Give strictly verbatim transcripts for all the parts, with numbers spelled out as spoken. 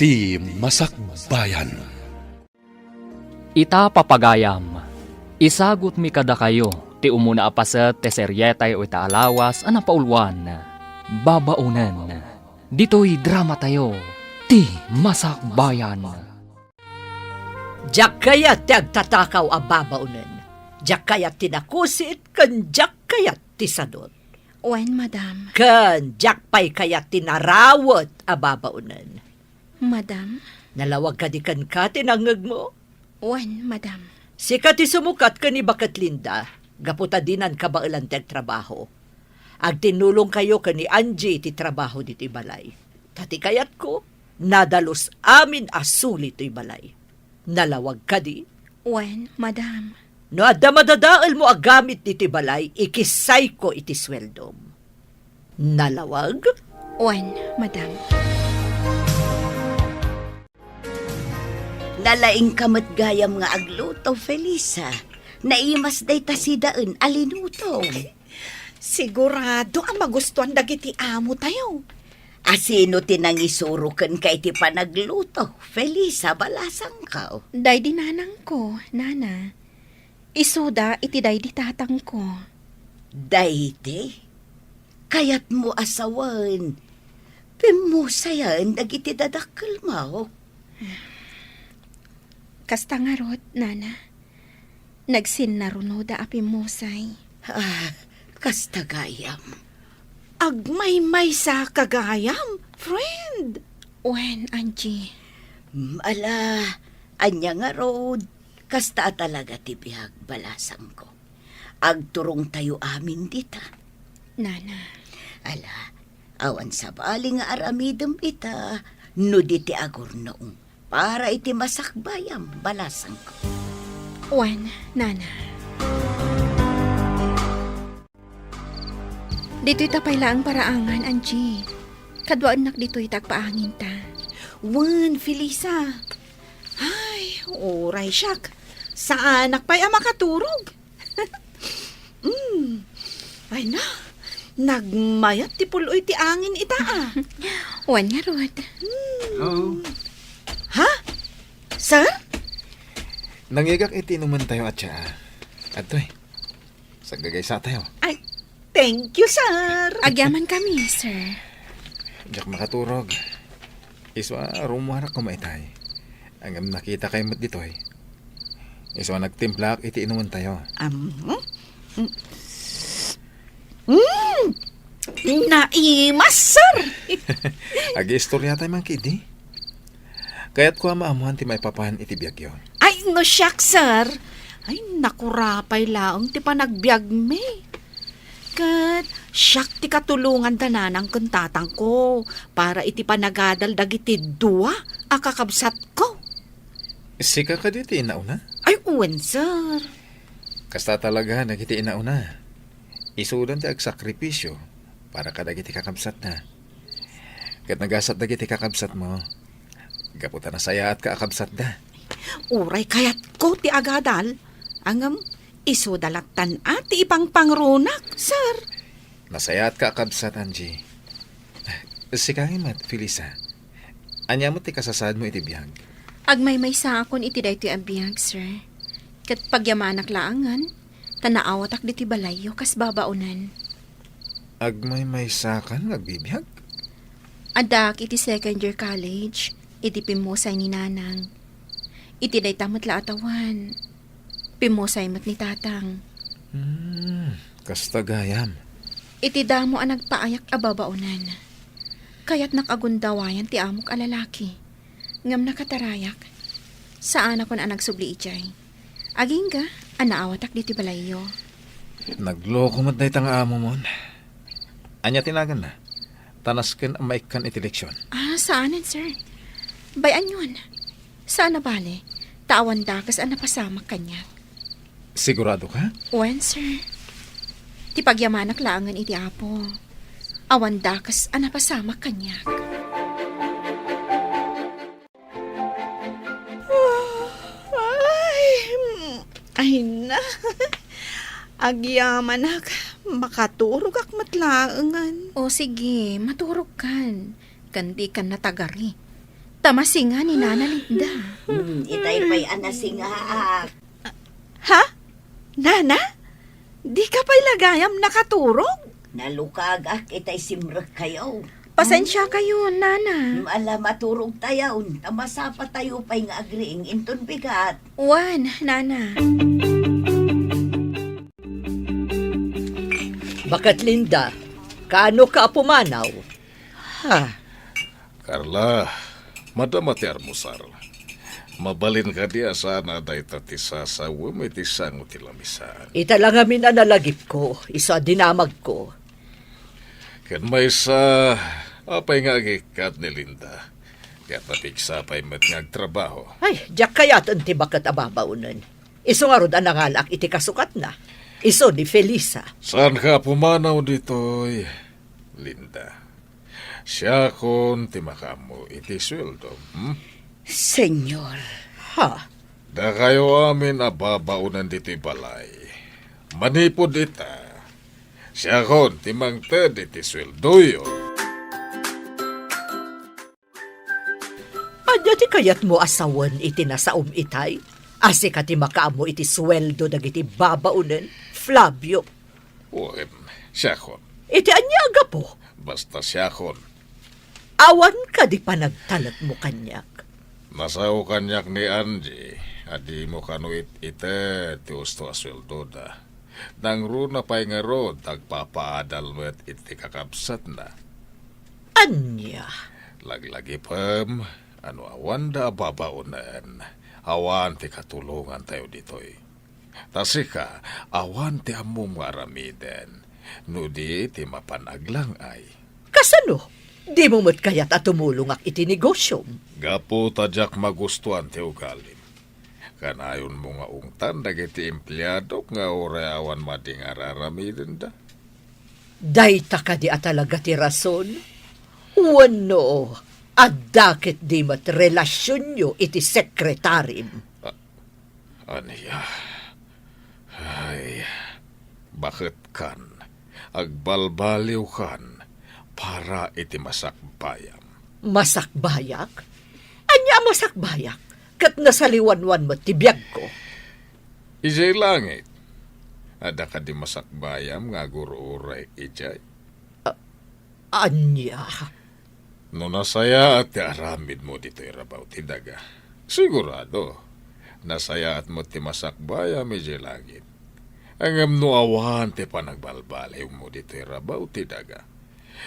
Ti Masakbayan. Ita, papagayam, isagutmi kadakayo ti umuna a paset ti serietayo ita a lawas a napauluan, Babaonen. Ditoy dramatayo, Ti Masakbayan. Diak kayat ti agtatakaw a babaonen. Diak kayat ti nakusit, ken diak kayat ti sadut. Wen, madam. Ken diak pay kayat ti narawet a babaonen. Madam? Nalawag kadi kenka ti nangngegmo? Wen, madam. Sika ti sumukat ken ni Baket Linda, gapu ta dinan kabaelan ti agtrabaho. Agtinnulongkayo ken ni Angie iti trabaho ditoy balay. Ta ti kayatko, nadalus amin a suli toy balay. Nalawag kadi? Wen, madam. No adda madadaelmo a gamit ditoy balay, ikissayko iti sueldom. Nalawag? Wen, madam. Nalaingka met gayam nga agluto, Felisa. Naimas dayta sidaen a linutong. Sigurado a magustuan dagiti amo tayo. A sino ti nangisuro kenka iti panagluto, Felisa, balasangko? Daydi nanangko, nana. Isuda iti daydi tatangko. Daydi? Kayatmo a sawen, pimmusayen dagiti dadakkelmo? Kasta ngarud, nana. Nagsinnarunoda a pimmusay. Ah, kasta gayam. Agmaymaysa ka gayam, friend. Wen, Angie. Mm, ala, ania ngarud, kasta a talaga ti biag, balasangko. Agturongtayo amin dita. Nana. Ala, awan sabali nga aramidem ita, no di ti agurnong para iti masakbayam, balasangko. Wen, nana. Ditoy ta pay laeng paraangan, Angie. Kaduaennak ditoy ta agpaanginta. Wen, Felisa. Ay, uray siak. Saanak pay a makaturog. Mm. Ay na, nagmayat ti pul-oy ti angin ita, a. Wen ngarud. Mm. Hello? Ha? Sir? Nangigak iti inumantayo a tsaa. Adtoy. Saggagaysatayo. Ay, thank you, sir. Agyamankami, sir. Diak makaturog. Isu a rummuarak koma itay. Ngem nakitakay met ditoy. Isu a nagtimplaak iti inumentayo. Am, hmm? Mm. Mm. Naimas, sir. Agiistoriatay man ketdi. Kayatko a maammoan ti maipapan iti biagyo. Ay, no siak, sir. Ay, nakurapay laeng ti panagbiagmi. Ket siak ti katulongan da nanang ken tatangko para iti panagadal dagiti dua a kakabsatko. Sika kadi ti innauna? Ay, wen, sir. Kasta talaga dagiti innauna. Isudan ti agsakripisio para kadagiti kakabsatda. Ket nagasat dagiti kakabsatmo, gapu ta nasayaatka a kabsatda. Uray kayatko ti agadal, ngem isuda lattan a ti ipangpangrunak, sir. Nasayaatka a kabsat, Angie. Sika met, Felisa. Ania met ti kasasaadmo iti biag? Agmaymaysaakon iti daytoy a biag, sir. Ket pagyamanak laengen, ta naawatak ditoy balayyo kas babaonen. Agmaymaysakan nga agbibiag? Addaak iti second year college, iti pimmusay ni Nanang. Iti dayta met la a tawen, pimmusay met ni Tatang. Hmm, kasta gayam. Iti damo a nagpaayak a babaonen, kayatnak a gundawayan ti amok a lalaki. Ngem nakatarayak. Saanakon a nagsubli idiay. Agingga a naawatak ditoy balayyo. Nagloko met dayta nga amomon. Ania ti naganna? Ta nasken a maikkan iti leksion. Ah, saanen, sir. Bay-anyon. Saan a bale, ta awan dakes a napasamak kaniak. Sigurado ka? Wen, sir. Ti pagyamanak laengen iti Apo. Awan dakes a napasamak kaniak. Ay, mm, ay na. Agyamanak, makaturogak met laengen. O sige, maturogkan. Ken dikan natagari. Ta masinga ni Nana Linda. Hmm, itay pay a nasingaak. Ha? Nana? Dika pay la gayam nakaturog? Nalukagak itay simrekkayo. Pasensiakayo, Nana. Hmm, ala, maturogtayon, ta masapatayo pay nga agriing inton bigat. Wen, Nana. Baket Linda, kaano ka a pumanaw? Ha? Carla, madama ti armusar. Mabalin kadi a saan a dayta ti sasawem iti sango ti lamisaan? Ita la ngamin a nalagipko, isu a dinamagko. Ken maysa, apay nga agikkat ni Linda? Ket napigsa pay met nga agtrabaho. Ay, diak kayaten ti baket a babaonen. Isu ngarud a nangalaak iti kasukatna. Isu ni Felisa. Saanka a pumanaw ditoy, Linda? Siakon ti makaammo iti sueldo, hmm? Senyor, ha? Dakayo amin a babaonen ditoy balay. Manipud ita, siakon ti mangted iti sueldoyo. Ania ti kayatmo a sawen iti nasaom itay? A sika ti makaammo iti sueldo dagiti babaonen, Flavio? Wen, siakon. Iti ania a gapu? Basta siakon. Awan kadi panagtalekmo kaniak? Nasao kaniak ni Angie a dimo kano it-ited ti usto a sueldoda. Nangruna pay ngarud, agpapaadal met iti kakabsatna. Ania? Laglagipem a no awanda a babaonen, awan ti katulongantayo ditoy. Ta sika, awan ti ammom nga aramiden, no di ti mapan aglang-ay. Kasano? Dimo met kayat a tumulongak iti negosiom? Gapu ta diak magustuan ti ugalim. Kanayonmo nga ungtan dagiti empleadok nga uray awan madi nga ar-aramidenda? Dayta kadi a talaga ti rason? Wenno, adda ketdi met relasionyo iti sekretarim? A-, ania? Ay, baketkan, agbalbaliwkan para iti masakbayam. Masakbayak? Ania a masakbayak? Ket nasaliwanwan met ti biagko. Idiay langit, adda kadi masakbayam nga agur-uray idiay? A-, ania? No nasayaat ti aramidmo ditoy rabaw ti daga, sigurado, nasayaat met ti masakbayam idiay langit. Ngem no awan ti panagbalbaliwmo ditoy rabaw ti daga,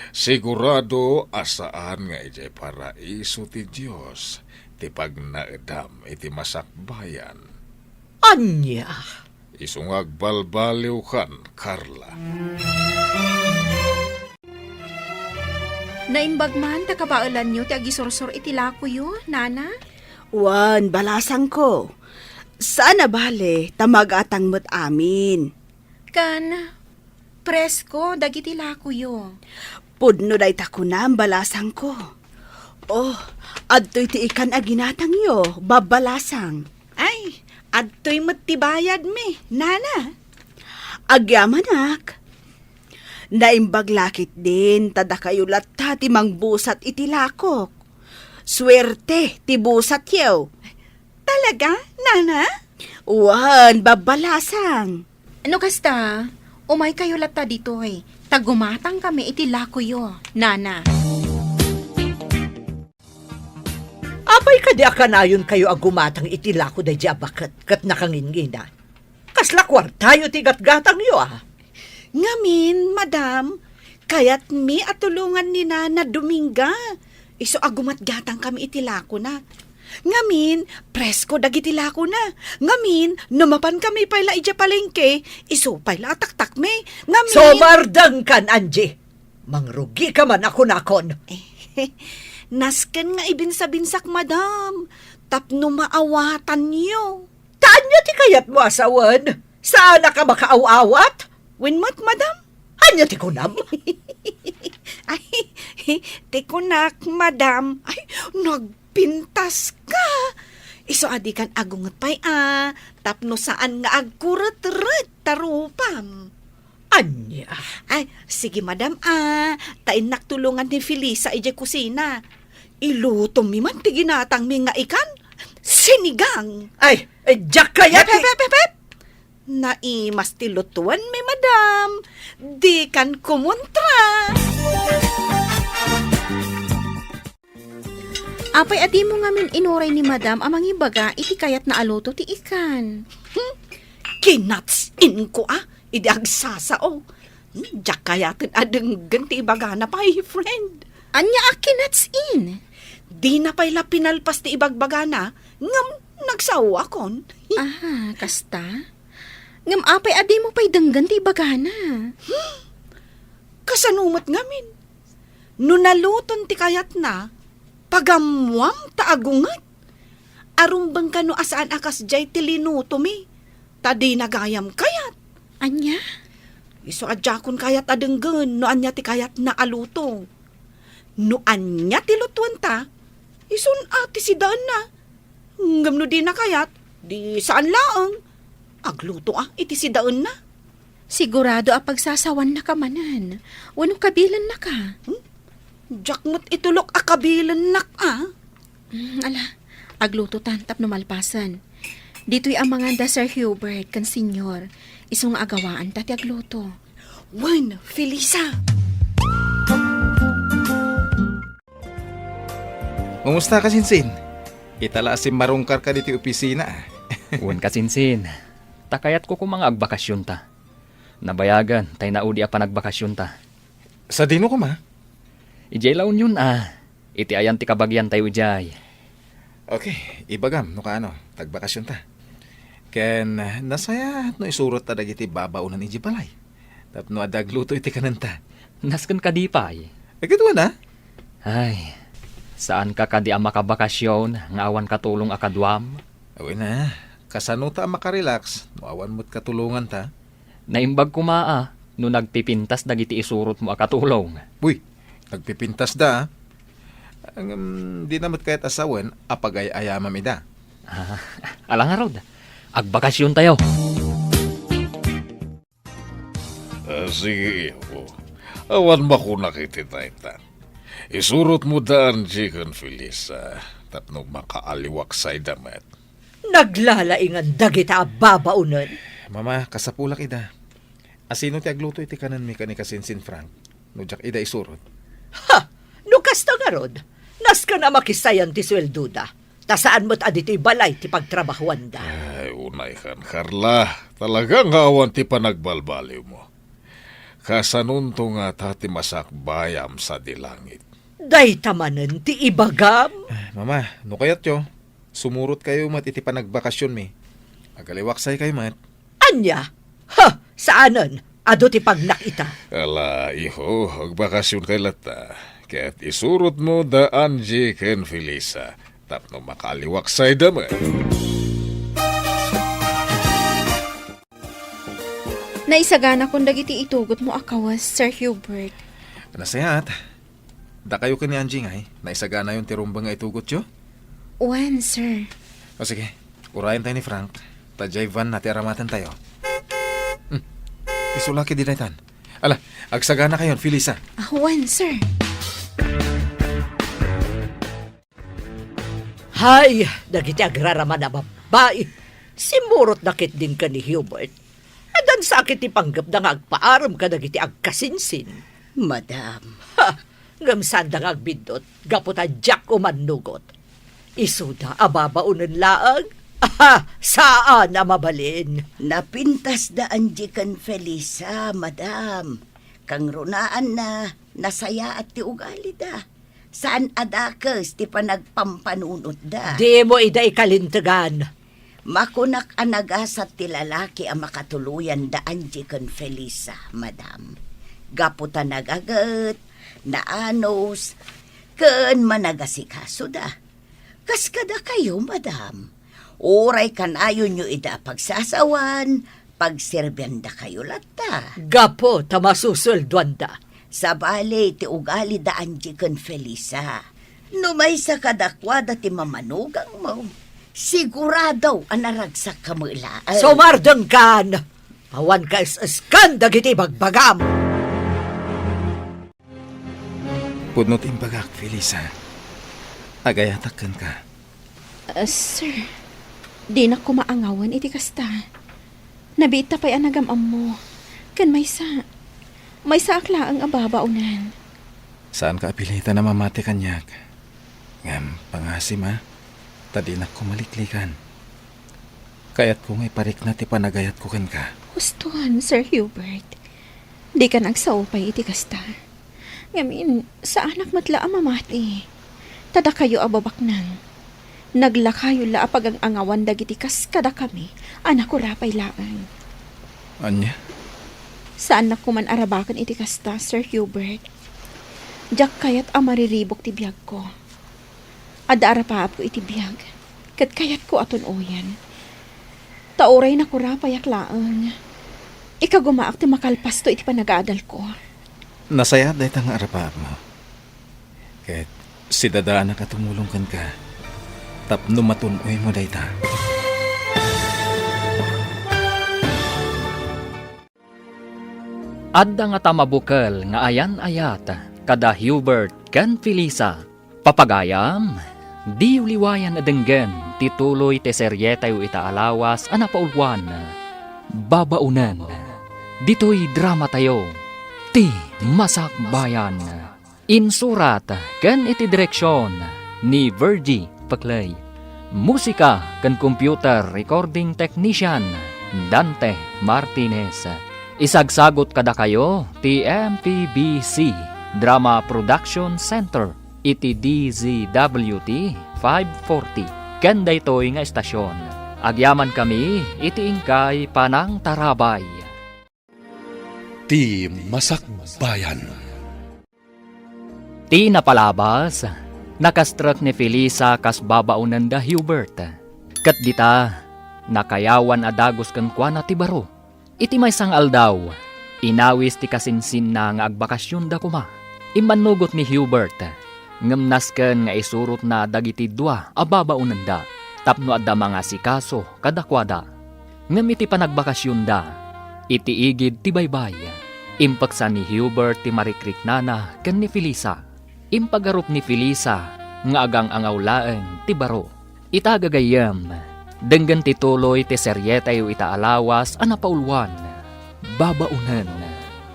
sigurado a saan nga idiay paraiso ti Dios ti pagnaedam iti masakbayan. Ania? Isu nga agbalbaliwkan, Carla. Naimbag man ta kabaelanyo ti agisursor iti lakoyo, Nana? Wen, balasangko. Saan a bale, ta magatang met amin. Kan, presko dagiti lakoyo. Pudno dayta kunam, balasangko. Oh, adtoy ti ikan a ginatangyo, babbalasang. Ay, adtoy met ti bayadmi, Nana. Agyamanak. Naimbag la ketdin ta dakayo latta ti mangbusat iti lakok. Suerte ti busatyo. Talaga, Nana? Wen, babbalasang. No kasta, umaykayo latta ditoy, ta gumatangkami iti lakoyo, Nana. Apay kadi a kanayonkayo a gumatang iti lako daydi a baket ket nakangingina? Kasla kuartayo ti gatgatangyo, a? Ngamin, madam, kayatmi a tulongan ni Nana Dominga. Isu a gumatgatangkami iti lakona. Ngamin, presko dagiti lakona. Ngamin, no mapankami pay la idiay palengke, isu pay la a taktakmi. Ngamin— Sumardengkan, Angie! Mangrugika man a kunakon. Nasken nga ibinsabinsak, madam, tapno maawatanyo. Ta ania ti kayatmo a sawen? Saanak a makaaw-awat? Wen met, madam. Ania ti kunam? Ay, ti kunak, madam. Ay, nagpintaska. Isu a dikan agunget pay a, tapno saan nga agkuretret ta rupam. Ania? Ay, sige, madam, a, ta innak tulongan ni Felisa idiay kusina. Ilutomi man ti ginatangmi nga ikan, sinigang. Ay, eh, diak kayat Hep, ti hep, hep, hep, hep! Naimas ti lutuenmi, madam. Dikan kumontra. Apay a dimo ngamin inuray ni madam a mangibaga iti kayatna a luto ti ikan? Hmm, kinatsin ko a, idi agsasao. Hmm, diak kayaten a denggen ti ibagana pay, friend. Ania a kinatsin? Dina pay la pinalpas ti ibagbagana, ngem nagsaoakon. Ah, kasta? Ngem apay a dimo pay denggen ti ibagana? Hmm, kasano met ngamin? No naluton ti kayatna, pagammuam ta agunget. Arumbeng kano a saan a kasdiay ti linutomi, ta dina gayam kayat. Ania? Isu a diakon kayat a denggen no ania ti kayatna a luto. No ania ti lutuenta, isun a ti sidaenna. Ngem no dina kayat, di saan laeng. Agluto a iti sidaenna. Sigurado a pagsasawannaka manen, wenno kabilennaka? Hmm? Diak met itulok a kabilennak a. Mm, ala, aglutotan tapno malpasen. Ditoy amangan da Sir Hubert ken Senyor. Isu nga agawaanta ti agluto. Wen, Felisa! Kumusta, Kasinsin? Ita la a simmarungkarka ditoy opisina, a. Wen, Kasinsin. Ta kayatko koma nga agbakasionta. Nabayagen tay naudi a panagbakasionta. Sadino koma? Idiay La Union, a. Iti ayan ti kabagiantayo idiay. Okay, ibagam no kaano, ta agbakasionta. Ken, nasayaat no isurotta dagiti babaonen idiay balay. Tapno adda agluto iti kanenta. Nasken kadi pay? Ay, ket wen a. Ay, saanka kadi a makabakasion nga awan katulong a kaduam? Wen a, kasano ta a makarelax no awan met katulonganta? Naimbag koma a no nagpipintas dagiti isurotmo a katulong. Uy, nagpipintasda, a. Ngem, dina met kayat a sawen a pagay-ayamam ida. Ah, ala ngarud, agbakasiontayo. Ah, sige, iho. Awan makunak iti dayta. Isurotmo da Angie ken Felisa tapno makaaliwaksayda met. Naglalaingan dagita a babaonen. Mama, kasapulak ida. Asino ti agluto iti kanenmi ken ni Kasinsin Frank no diak ida isurot? Ha! No kasta ngarud, nasken a makisayan ti sueldoda, ta saan met a ditoy balay ti pagtrabahuanda. Ay, unaykan, Carla. Talaga nga awan ti panagbalbaliwmo. Kasanonto ngata ti masakbayam sadi langit? Dayta manen ti ibagam. Ah, Mama, no kayatyo, sumurotkayo met iti panagbakasionmi. Agaliwaksaykayo met. Ania? Ha! Saanen. Adu ti pagnak ita. Ala, iho, agbakasionkay latta. Ket isurotmo da Angie ken Felisa tapno makaaliwaksayda met. Naisaganakon dagiti itugotmo a kawes, Sir Hubert. Nasayaat. Dakayo ken ni Angie ngay, naisaganayon ti rumbeng nga itugotyo? Wen, sir. O sige, urayen tayo ni Frank, ta diay van na ti aramatentayo. Hmm. Isu la ketdi daytan. Ala, agsaganakayon, Felisa. Ah, wen, sir. Hay, dagiti agraraman a babbai. Simmurotda ketdin ken ni Hubert. Addan sa ket ti panggepda nga agpaarem kadagiti agkasinsin. Madam. Ha! Ngem saanda nga agbiddut, gapu ta diak umannugot. Isuda a babaonen laeng? Aha! Saan a mabalin. Napintasda Angie ken Felisa, madam. Kangrunaanna, nasayaat ti ugalida. Saan a dakes ti panagpampanunotda. Dimo ida ikalintegan. Makunak a nagasat ti lalaki a makatuloyan da Angie ken Felisa, madam. Gapu ta nagaget, naanus, ken managasikasoda. Kas kadakayo, madam. Uray kanayonyo ida a pagsasawan, pagserbiandakayo latta. Gapu ta masusueldoanda. Sabali ti ugali da Angie ken Felisa. No maysa kadakuada ti mamanugangmo, sigurado a naragsakka met laeng. Sumardengkan! Awan kaes-eskan dagiti ibagbagam! Pudno ti imbagak, Felisa. Agayatak kenka. Ah, sir, dinak koma angawen iti kasta. Nabiitta pay a nagam-ammo. Ken maysa, maysaak laeng a babaonen. Saanka a pilitan a mamati kaniak. Ngem pangasim a, ta dinak koma liklikan. Kayatko nga iparikna ti panagayatko kenka. Huston, Sir Hubert. Dikan agsao pay iti kasta. Ngamin, saanak met la a mamati. Ta dakayo a babaknang, naglakayo la a pagang-angawan dagiti kas kadakami a nakurapay laeng. Ania? Saannak koman arabaken iti kasta, Sir Hubert. Diak kayat a mariribuk ti biagko. Adda arapaapko iti biag, ket kayatko a tun-oyen. Ta uray nakurapayak laeng, ikagumaak ti makalpasto iti panagaadalko. Nasayaat dayta nga arapaapmo. Ket sidadaanak a tumulong kenka tapno matun-oymo dayta. Adda ngata mabukel nga ayan-ayat kada Hubert ken Felisa. Papagayam, diyo liwayan a denggen ti tuloy ti serietayo ita a lawas a napauluan, Babaonen. Ditoy dramatayo, ti Masakbayan. Insurat ken iti direksion ni Virgie Peclay. Musika ken computer recording technician, Dante Martinez. Isagsagut kadakayo ti M P B C Drama Production Center iti D Z W T five forty. Ken daytoy nga estasion, agyamankami iti inkay panangtarabay. Ti Masakbayan. Ti napalabas, nakastrek ni Felisa kas babaonen da Hubert. Ket dita, nakayawan a dagus kenkuana ti baro. Iti maysa nga aldaw, inawis ti kasinsinna nga agbakasionda koma. Immannugot ni Hubert, ngem nasken nga isurotna dagiti dua a babaonenda tapno adda mangasikaso kadakuada. Ngem iti panagbakasionda, iti igid ti baybay, impeksa ni Hubert ti marikriknana ken ni Felisa. Impagarup ni Felisa nga agang-angaw laeng ti baro. Ita gagayyem, denggen ti tuloy ti serietayo ita a lawas a napauluan, Babaonen.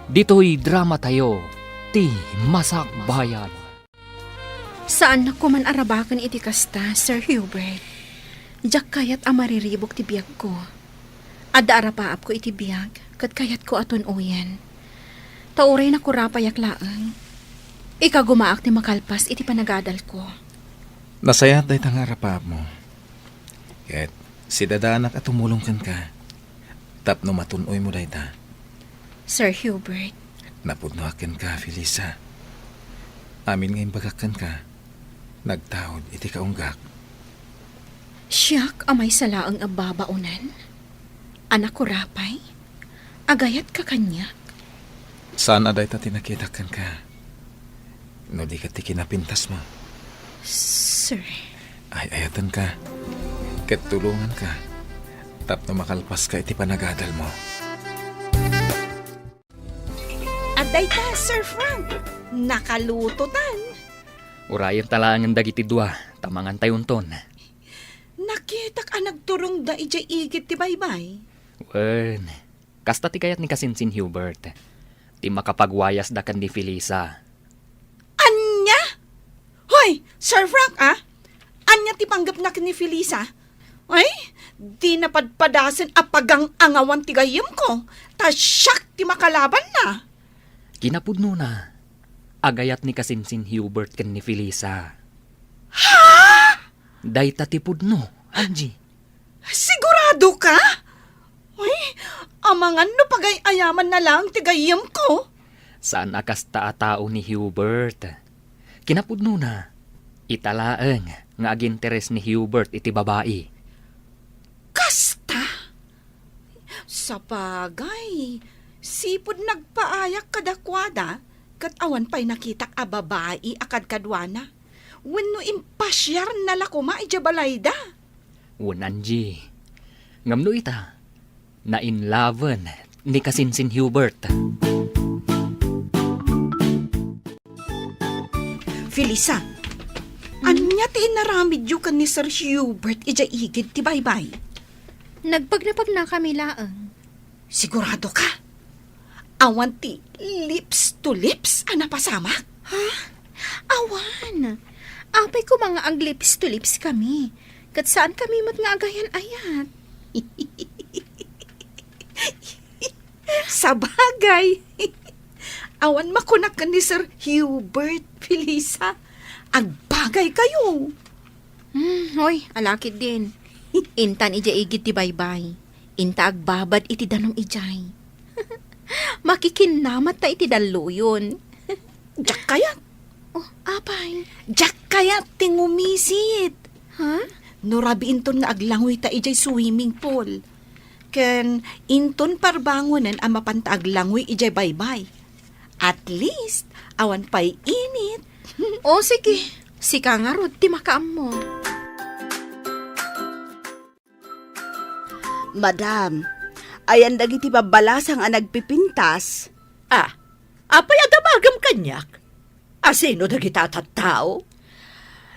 Ditoy dramatayo, ti Masakbayan. Saannak koman arabaken iti kasta, Sir Hubert. Diak kayat a mariribuk ti biagko. Adda arapaapko iti biag, ket kayatko a tun-oyen. Ta uray nakurapayak laeng, ikagumaak ti makalpas iti panagadalko. Nasayaat dayta nga arapaapmo. Ket sidadaanak a tumulong kenka tapno matun-oymo dayta. Sir Hubert. Napudnoak kenka, Felisa. Amin nga imbagak kenka, nagtaud iti kaunggak. Siak a maysa laeng a babaonen? A nakurapay? Agayatka kaniak? Saan a dayta ti nakitak kenka. No di ket ti kinapintasmo. Sir. Ay-ayatenka. Ket tulonganka. Tapno makalpaska iti panagadalmo. Adda ita, Sir Frank. Nakalutotan. Urayenta laengen dagiti dua, ta mangantayonton. Nakitak a nagturongda idiay igid ti baybay. Wen, kasta ti kayat ni kasinsin Hubert. Ti makapagwayasda ken ni Felisa. Ania? Hoy, Sir Frank, a? Ania ti panggepna ken ni Felisa? Ay, dina padpadasen a pagang-angawan ti gayyemko, ta siak ti makalabanna. Kinapudnona, agayat ni kasinsin Hubert ken ni Felisa. Ha? Dayta ti pudno, Angie. Sigurado ka? Uy, amangan no pagay-ayamanna laeng ti gayyemko. Saan a kasta a tao ni Hubert. Kinapudnona, ita laeng nga aginteres ni Hubert iti babai. Kasta? Sapagay, sipud nagpaayak kadakuada, ket awan pay nakitak a babai a kadkaduana. Wenno impasiarna la koma idiay balayda. Wen, Angie. Ngem no ita, nainlaven ni kasinsin Hubert. Felisa, ano Ania ti inaramidyo ken ni Sir Hubert idiay igid ti baybay? Nagpagnapagnakami laeng. Sigurado ka? Awan ti lips to lips a napasamak? Ha? Awan. Apay koma nga ag-lips to lips kami. Ket saan kami met nga agayan-ayat. Sabagay. Awan makunak ken ni Sir Hubert, Felisa. Agbagay kayo. Hmm, hoy, alakid din. Intan idiay igid ti baybay. Inta agbabad iti danum idiay. Makikinnamat ta iti dalluyon. Diak kayat. Oh, apay? Diak kayat ti ngumisit. Ha? No rabii inton nga aglangoy ta idiay swimming pool. Ken inton parbangonen a mapanta aglangoy idiay baybay. At least, awan pay init. O, sige. Sika ngarud ti makaammo. Madam, ayan dagiti babbalasang a nagpipintas? Ah, apay a damagem kaniak? Asino dagita a tattao?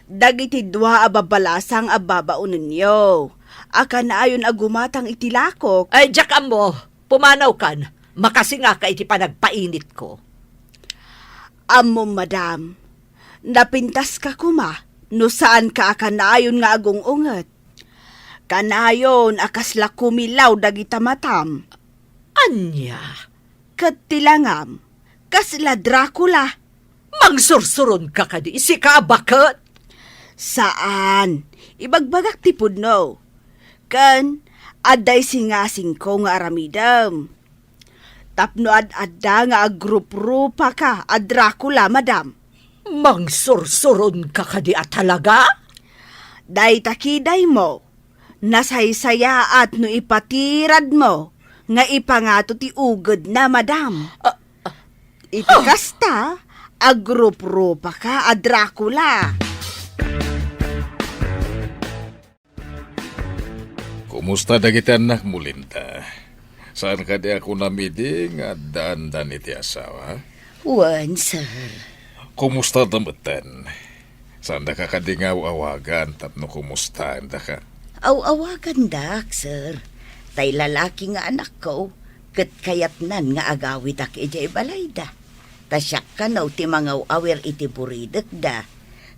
Dagiti dua a babbalasang a babaonenyo a kanayon a gumatang iti lakok. Ay, diak ammo. Pumanawkan. Makasingaka iti panagpainitko. Ammom, madam. Napintaska koma no saanka a kanayon nga agung-unget. Kanayon a kasla kumilaw dagita matam. Ania? Ket ti langam, kasla Dracula. Mangsursuronka kadi, sika a baket? Saan. Ibagbagak ti pudno. Ken, adda isingasingko nga aramidem. Tapno ad-adda nga agruprupaka a Dracula, madam. Mangsursuronka kadi a talaga? Dayta kidaymo, nasaysayaat no ipatiradmo nga ipangato ti ugedna, madam. Ah, ah. Iti kasta, agruprupaka a Dracula. Kumusta dagiti annakmo, Linda? Saan kadi a kunam idi nga addaandan iti asawa? Wen, sir. Kumusta da metten? Saandaka kadi nga aw-awagan tapno kumustaendaka? Aw-awagandak, sir. Tay lalaki nga anakko, ket kayatnan nga agawidak idiay balayda. Ta siak kano ti mangaw-awir iti buridekda.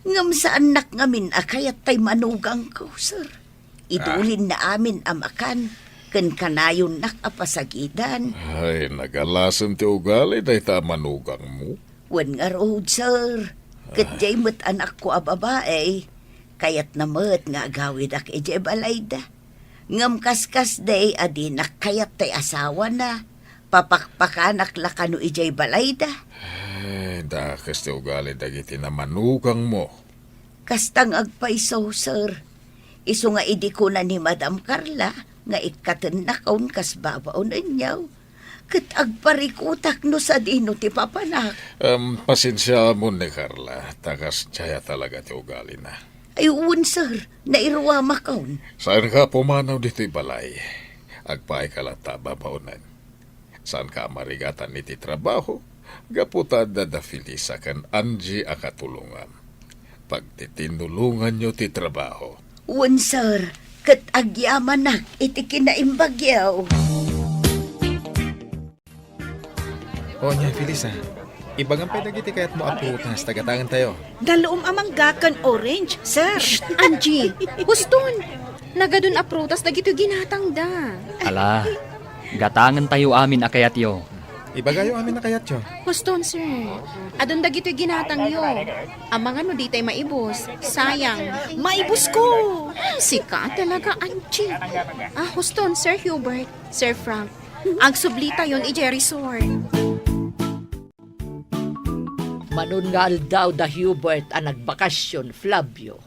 Ngem saannak ngamin a kayat tay manugangko, sir. Idulinna amin a makan, ken kanayonnak a pasagidan. Ay, nagalasen ti ugali dayta a manugangmo. Wen ngarud, sir. Ket diay met anakko a babai, kayatna met nga agawidak idiay balayda. Ngem kaskasdi a dinak kayat tay asawana, papakpakanak la kano idiay balayda. Ay, dakes ti ugali dagiti namanugangmo. Kasta nga agpayso, sir. Isu nga idi kuna ni Madam Carla nga ikkatennakon kas babaonenyo, ket agparikutak no sadino ti papanak. Em, pasensiaamon ni Carla, ta kasdiay a talaga ti ugalina. Ay, wen, sir. Nairuamakon. Saanka a pumanaw ditoy balay. Agpaayka latta a babaonen. Saanka a marigatan iti trabaho, gapu ta adda da Felisa ken Angie a katulongam. Pagtitinnulonganyo ti trabaho. Wen, sir, ket agyamanak iti kinaimbagyo. O, nia, Felisa, ibagam pay dagiti kayatmo a prutas ta gatangentayo. Dalluom a mangga ken orange, sir. Shh! Angie, huston! Nagadun a prutas dagitoy ginatangda. Ala, gatangentayo amin a kayatyo. Ibagayo amin a kayatyo. Huston, sir. Adun dagitoy ginatangyo. Amangan no ditay maibus. Sayang. Maibusko! Hmm, sika talaga, Angie. Ah, huston, Sir Hubert, Sir Frank. Agsublitayon idiay resort. Manon nga aldaw da Hubert a nagbakasyon, Flavio.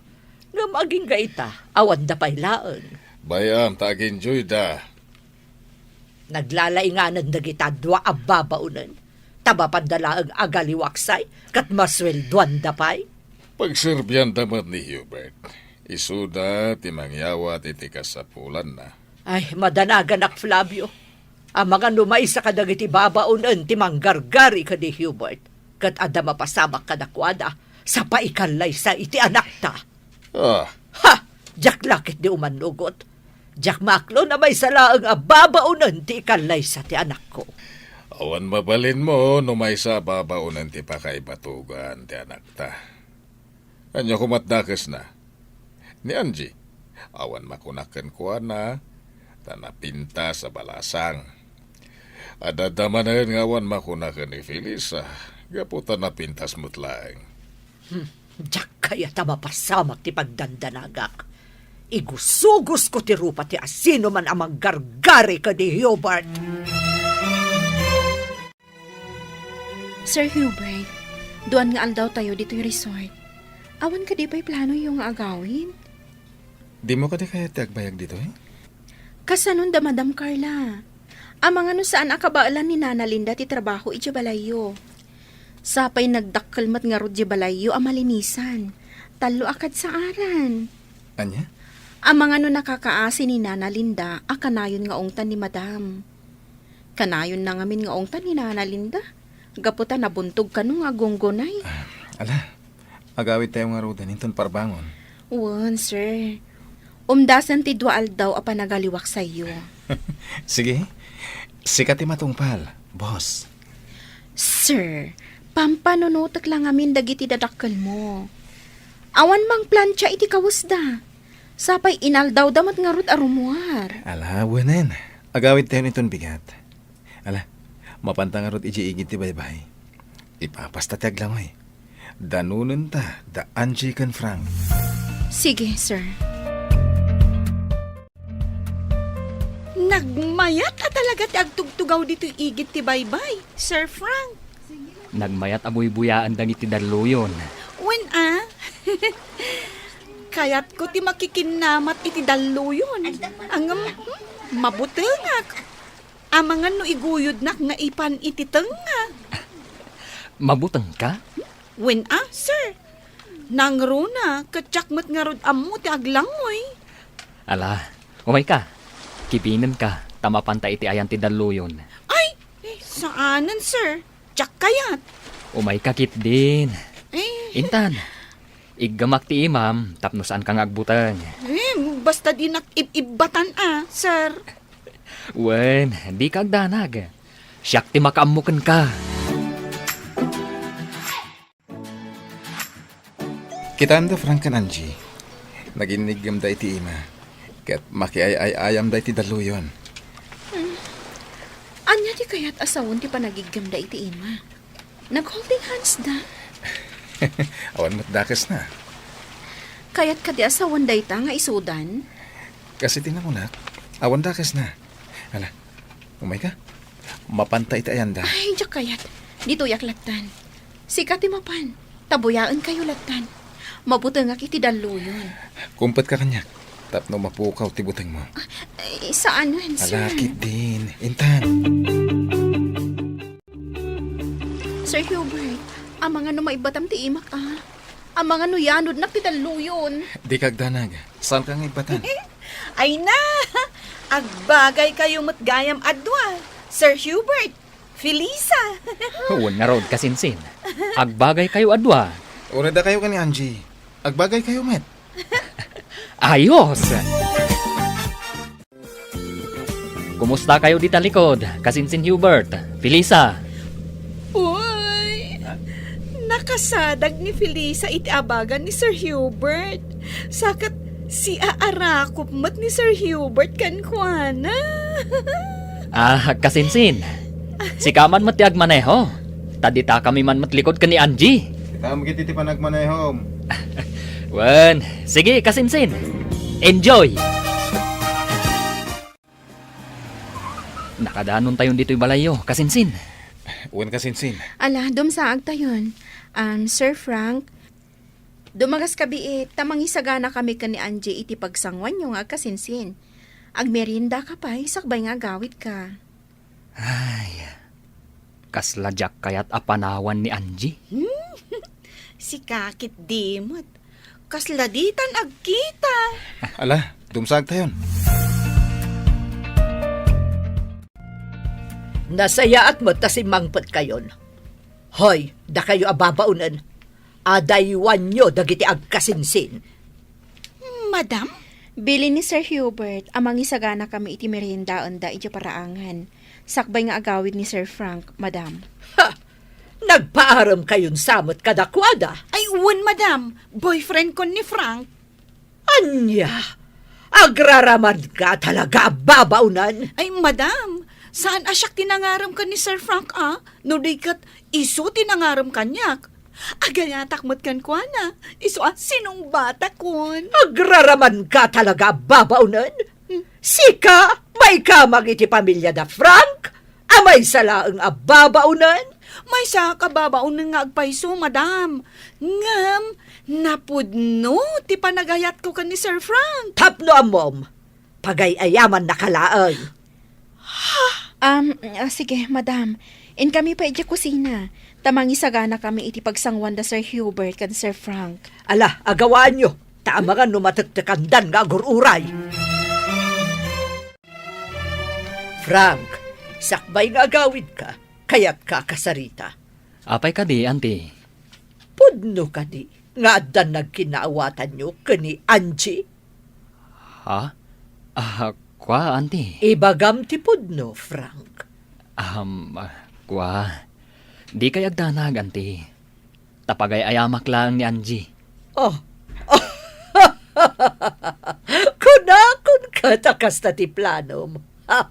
Ngem agingga ita, awanda pay laeng. Bay-am ta agenjoyda. Naglalainganan dagita dua a babaonen. Ta mapanda laeng agaliwaksay, ket masueldoanda pay. Pagserbianda met ni Hubert. Isuda ti mangyawat iti kasapulanna. Ay, madanaganak, Flavio. Amangan no maysa kadagiti babaonen ti manggargari ken ni Hubert, ket adda mapasamak kadakuada, sa paikan laysa iti anakta. Ah. Ha! Diak la ketdi umannugot. Diak maaklon a maysa laeng a babaonen ti ikallaysa ti anakko. Awan mabalinmo no maysa a babaonen ti pakaibatogan ti anakta. Ania koma ti dakesna? Ni Angie, awan makunak kenkuana, ta napintas a balasang. Adda manen nga awan makunak ken ni Felisa, gapu ta napintas met laeng. Hmm, diak kayat a mapasamak ti pagdandanagak. Igusugosko ti rupa ti asinoman a manggargari ken ni Hubert. Sir Hubert, duan nga aldawtayo ditoy resort. Awan kadi pay planoyo nga agawid? Dimo kadi kayat ti agbayag ditoy? Kasanon da Madam Carla? Amangan no saan a kabaelan ni Nana Linda ti trabaho idiay balayyo. Sapay nagdakkel met ngarud diay balayyo a malinisan. Tallo a kadsaaran. Ania? Amangan no nakakaasi ni Nana Linda a kanayon nga ungtan ni Madam. Kanayonna ngamin nga ungtan ni Nana Linda, gapu ta nabuntog kano nga agunggunay. Ah, ala, agawidtayo ngaruden inton parbangon. Wen, sir. Umdasen ti dua aldaw a panagaliwak sayo. Sige, sika ti matungpal, boss. Sir, pampanunotek la ngamin dagiti dadakkelmo. Awan mangplancha iti kawesda. Sapay inaldawda met ngarud a rummuar. Ala, wenen. Agawidtayon inton bigat. Ala, mapanta ngarud idiay igid ti baybay. Ipapasta ti aglangoy. Danonenta da Angie ken Frank. Sige, sir. Nagmayat a talaga ti agtugtugaw ditoy igid ti baybay, Sir Frank. Nagmayat a buybuyaen dagiti dalluyon. Wen a? Kayatko ti makikinnamat iti dalluyon. Ngem, hmm, mabutengak. Amangan no iguyodnak nga ipan iti tengnga. Mabutengka? Wen a, sir. Nangruna, ket diak met ngarud ammo ti aglangoy. Ala, umayka. Kibinenka, ta mapanta iti ayan ti dalluyon. Ay, saanen, sir. Diak kayat. Umayka ketdin. Eh. Intan, iggamak ti imam tapno saanka nga agbuteng. Eh, basta dinak ib-ibbatan a, sir. Wen, dika agdanag. Siak ti makaammo kenka. Kitaem da Frank ken Angie. Naginniggemda iti ima. Ket makiay-ay-ayamda iti dalluyon. Hmm. Ania ti kayat a sawen ti panagiggemda iti ima? Nag-holding hands da. Awan met dakesna. Kayat kadi a sawen dayta nga isudan? Kas iti nakunak, awan dakesna. Ala, umayka. Mapanta iti ayanda. Ay, diak kayat. Ditoyak lattan. Sika ti mapan. Ta buyaenkayo lattan. Mabutengak iti dalluyon. Kumpetka kaniak tapno mapukaw ti butengmo. Ay, saanen, sir. Ala, ketdin. Intan. Sir Hubert, amangan no maibbatam ti imak, a. Amangan no yanodnak ti dalluyon. Dika agdanag. Saanka nga ibbatan? Ay na! Agbagaykayo met gayam a dua, Sir Hubert, Felisa. Wen ngarud, kasinsin. Agbagaykayo a dua. Uray dakayo ken ni Angie. Agbagaykayo met. Ayos! Kumustakayo dita likod, kasinsin Hubert, Felisa? Uy, nakasadag ni Felisa iti abagan ni Sir Hubert. Saket siaarakop met ni Sir Hubert kenkuana. Ah, kasinsin. Sika man met ti agmaneho. Ta ditakami man met likod ken ni Angie. Kita met iti panagmanehom. Wen, sige, kasinsin. Enjoy! Nakadanontayon ditoy balayyo, kasinsin. Wen, kasinsin. Ala, dumsaagtayon. Um, Sir Frank, dumagas kabiit, ta mangisaganakami ken ni Angie iti pagsanguanyo nga agkasinsin. Agmeriendaka pay, sakbay nga agawidka. Ay, kasla diak kayat a panawan ni Angie. Hmm? Sika ketdi met. Kasla ditan agkita. Ala, dumsaagtayon. Nasayaat met ta simmangpetkayon. Hoy, dakayo a babaonen, adaywanyo dagiti agkasinsin. Madam? Bilin ni Sir Hubert a mangisaganakami iti meriendaenda idiay paraangan, sakbay nga agawid ni Sir Frank, madam. Ha! Nagpaarem kayon sa met kadakuada? Ay, wen, madam. Boyfriend kon ni Frank. Ania? Agraraman ka talaga a babaonen? Ay, madam, saan a siak ti nangarem ken ni Sir Frank, a? No di ket isu ti nangarem kaniak. Agayatak met kenkuana, isu a sinungbatakon. Agraraman ka talaga a babaonen? Hmm. Sika, maikamang iti pamiliada Frank? A maysa laeng a babaonen? Maysaak a babaonen nga agpayso, madam. Ngem, napudno ti panagayatko ken ni Sir Frank. Tapno ammom, pagay-ayamannaka laeng. Um, ah, sige, madam. Inkami pay idiay kusina. Ta mangisaganakami iti pagsanguan da Sir Hubert ken Sir Frank. Ala, agawaanyo. Ta amangan no matektekandan nga agur-uray. Frank, sakbay nga agawidka, kayatka a kasarita? Apay kadi, Auntie? Pudno kadi nga addan nagkinnaawatanyo ken ni Angie? Ha? Ah, kua, Auntie? Ibagam ti pudno, Frank. Um, ah, kua. Dikay agdanag, Auntie. Ta pagay-ayamak laeng ni Angie. Oh. Kunakon ket a kasta ti planom. Ha!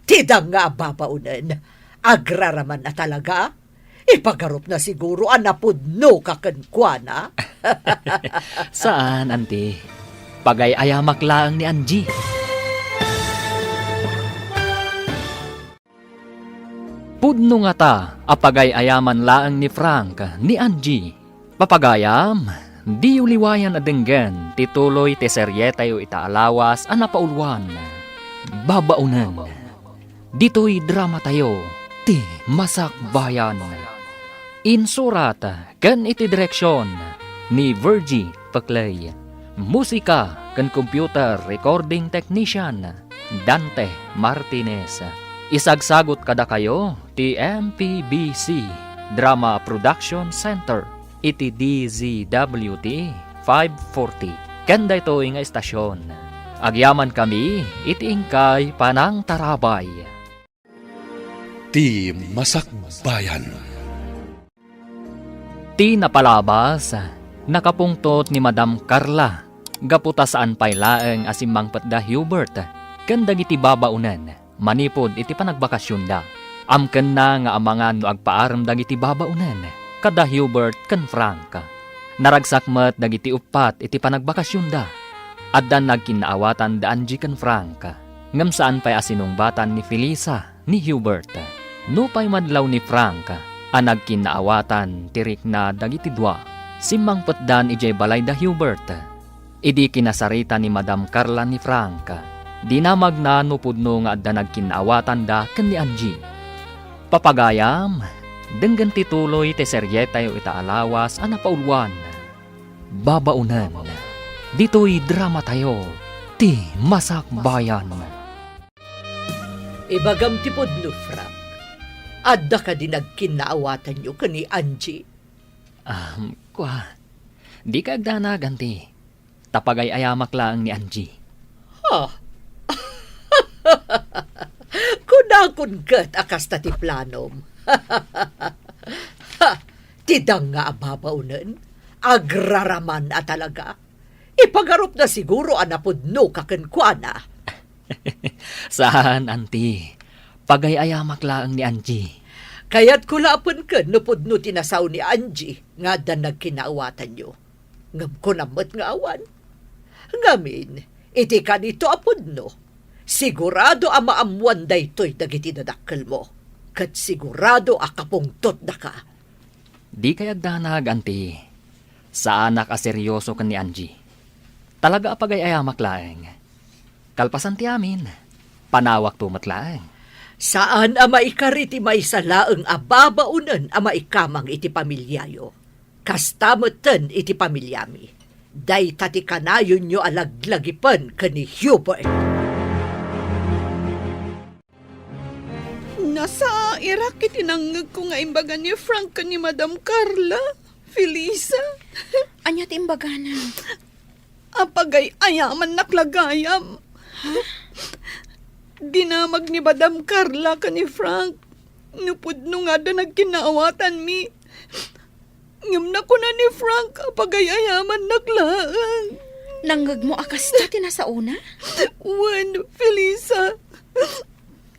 Ti danga a babaonen. Agraraman a talaga. Ipagarupna siguro a napudnoka kenkuana. Saan, Auntie. Pagay-ayamak laeng ni Angie. Pudno ngata a pagay-ayaman laeng ni Frank ni Angie. Papagayam, diyo liwayan a denggen ti tuloy ti serietayo ita a lawas a napauluan, Babaonen. Ditoy dramatayo, ti Masakbayan. Insurat ken iti direksion ni Virgie Peclay. Musika ken computer recording technician, Dante Martinez. Isagsagut kadakayo ti M P B C Drama Production Center iti D Z W T five forty. Ken daytoy nga estasion, agyamankami iti inkay panangtarabay. Ti Masakbayan. Ti napalabas, nakapungtot ni Madam Carla gapu ta saan pay laeng a simmangpet da Hubert ken dagiti babaonen manipud iti panagbakasionda. Amkenna nga amangan no agpaarem dagiti babaonen kada Hubert ken Frank. Naragsak met dagiti uppat iti panagbakasionda. Addan nagkinnaawatan da Angie ken Frank, ngem saan pay a sinungbatan ni Felisa ni Hubert. Nupay madlaw ni Frank a nagkinnaawatan ti rikna dagiti dua, simmangpetdan idiay balay da Hubert. Idi kinasarita ni Madam Carla ni Frank, dinamagna no pudno nga adda nagkinnaawatanda ken ni Angie. Papagayam, denggen ti tuloy ti serietayo ita a lawas a napauluan. Babaonen, ditoy dramatayo, ti Masakbayan. Ibagam ti pudno, Frank. Adda kadi nagkinnaawatanyo ken ni Angie? Ah, kua, dika agdanag, Auntie. Ta pagay-ayamak laeng ni Angie. Ha? Kunakon ket a kasta ti planom. Ha, ti danga a babaonen, agraraman a talaga. Ipagarupna siguro a napudnoka kenkuana. Saan, Auntie. Pagay-ayamak laeng ni Angie. Kayatko laeng ken no pudno ti nasao ni Angie nga addan nagkinnaawatanyo. Ngem kunam met nga awan. Ngamin, iti kanito a pudno, sigurado a maammoan daytoy dagiti dadakkelmo, ket sigurado a kapungtotdaka. Dikay agdanag, Auntie. Saanak a seryoso ken ni Angie. Talaga a pagay-ayamak laeng. Kalpasan ti amin, panawakto met laeng. Saan a maikari ti maysa laeng a babaonen a maikamang iti pamiliayo. Kasta metten iti pamiliami. Dayta ti kanayonyo a laglagipen ken ni Hubert. Nasairak iti nangngegko nga imbaga ni Frank ken ni Madam Carla. Felisa. Ania ti imbagana? Apagay-ayamannak la gayam. Dinamag ni Madam Carla ken ni Frank no pudno nga adda nagkinnaawatanmi. Ngem nakuna ni Frank a pagay-ayamannak laeng. Nangngegmo a kasta ti nasaona? Wen, Felisa.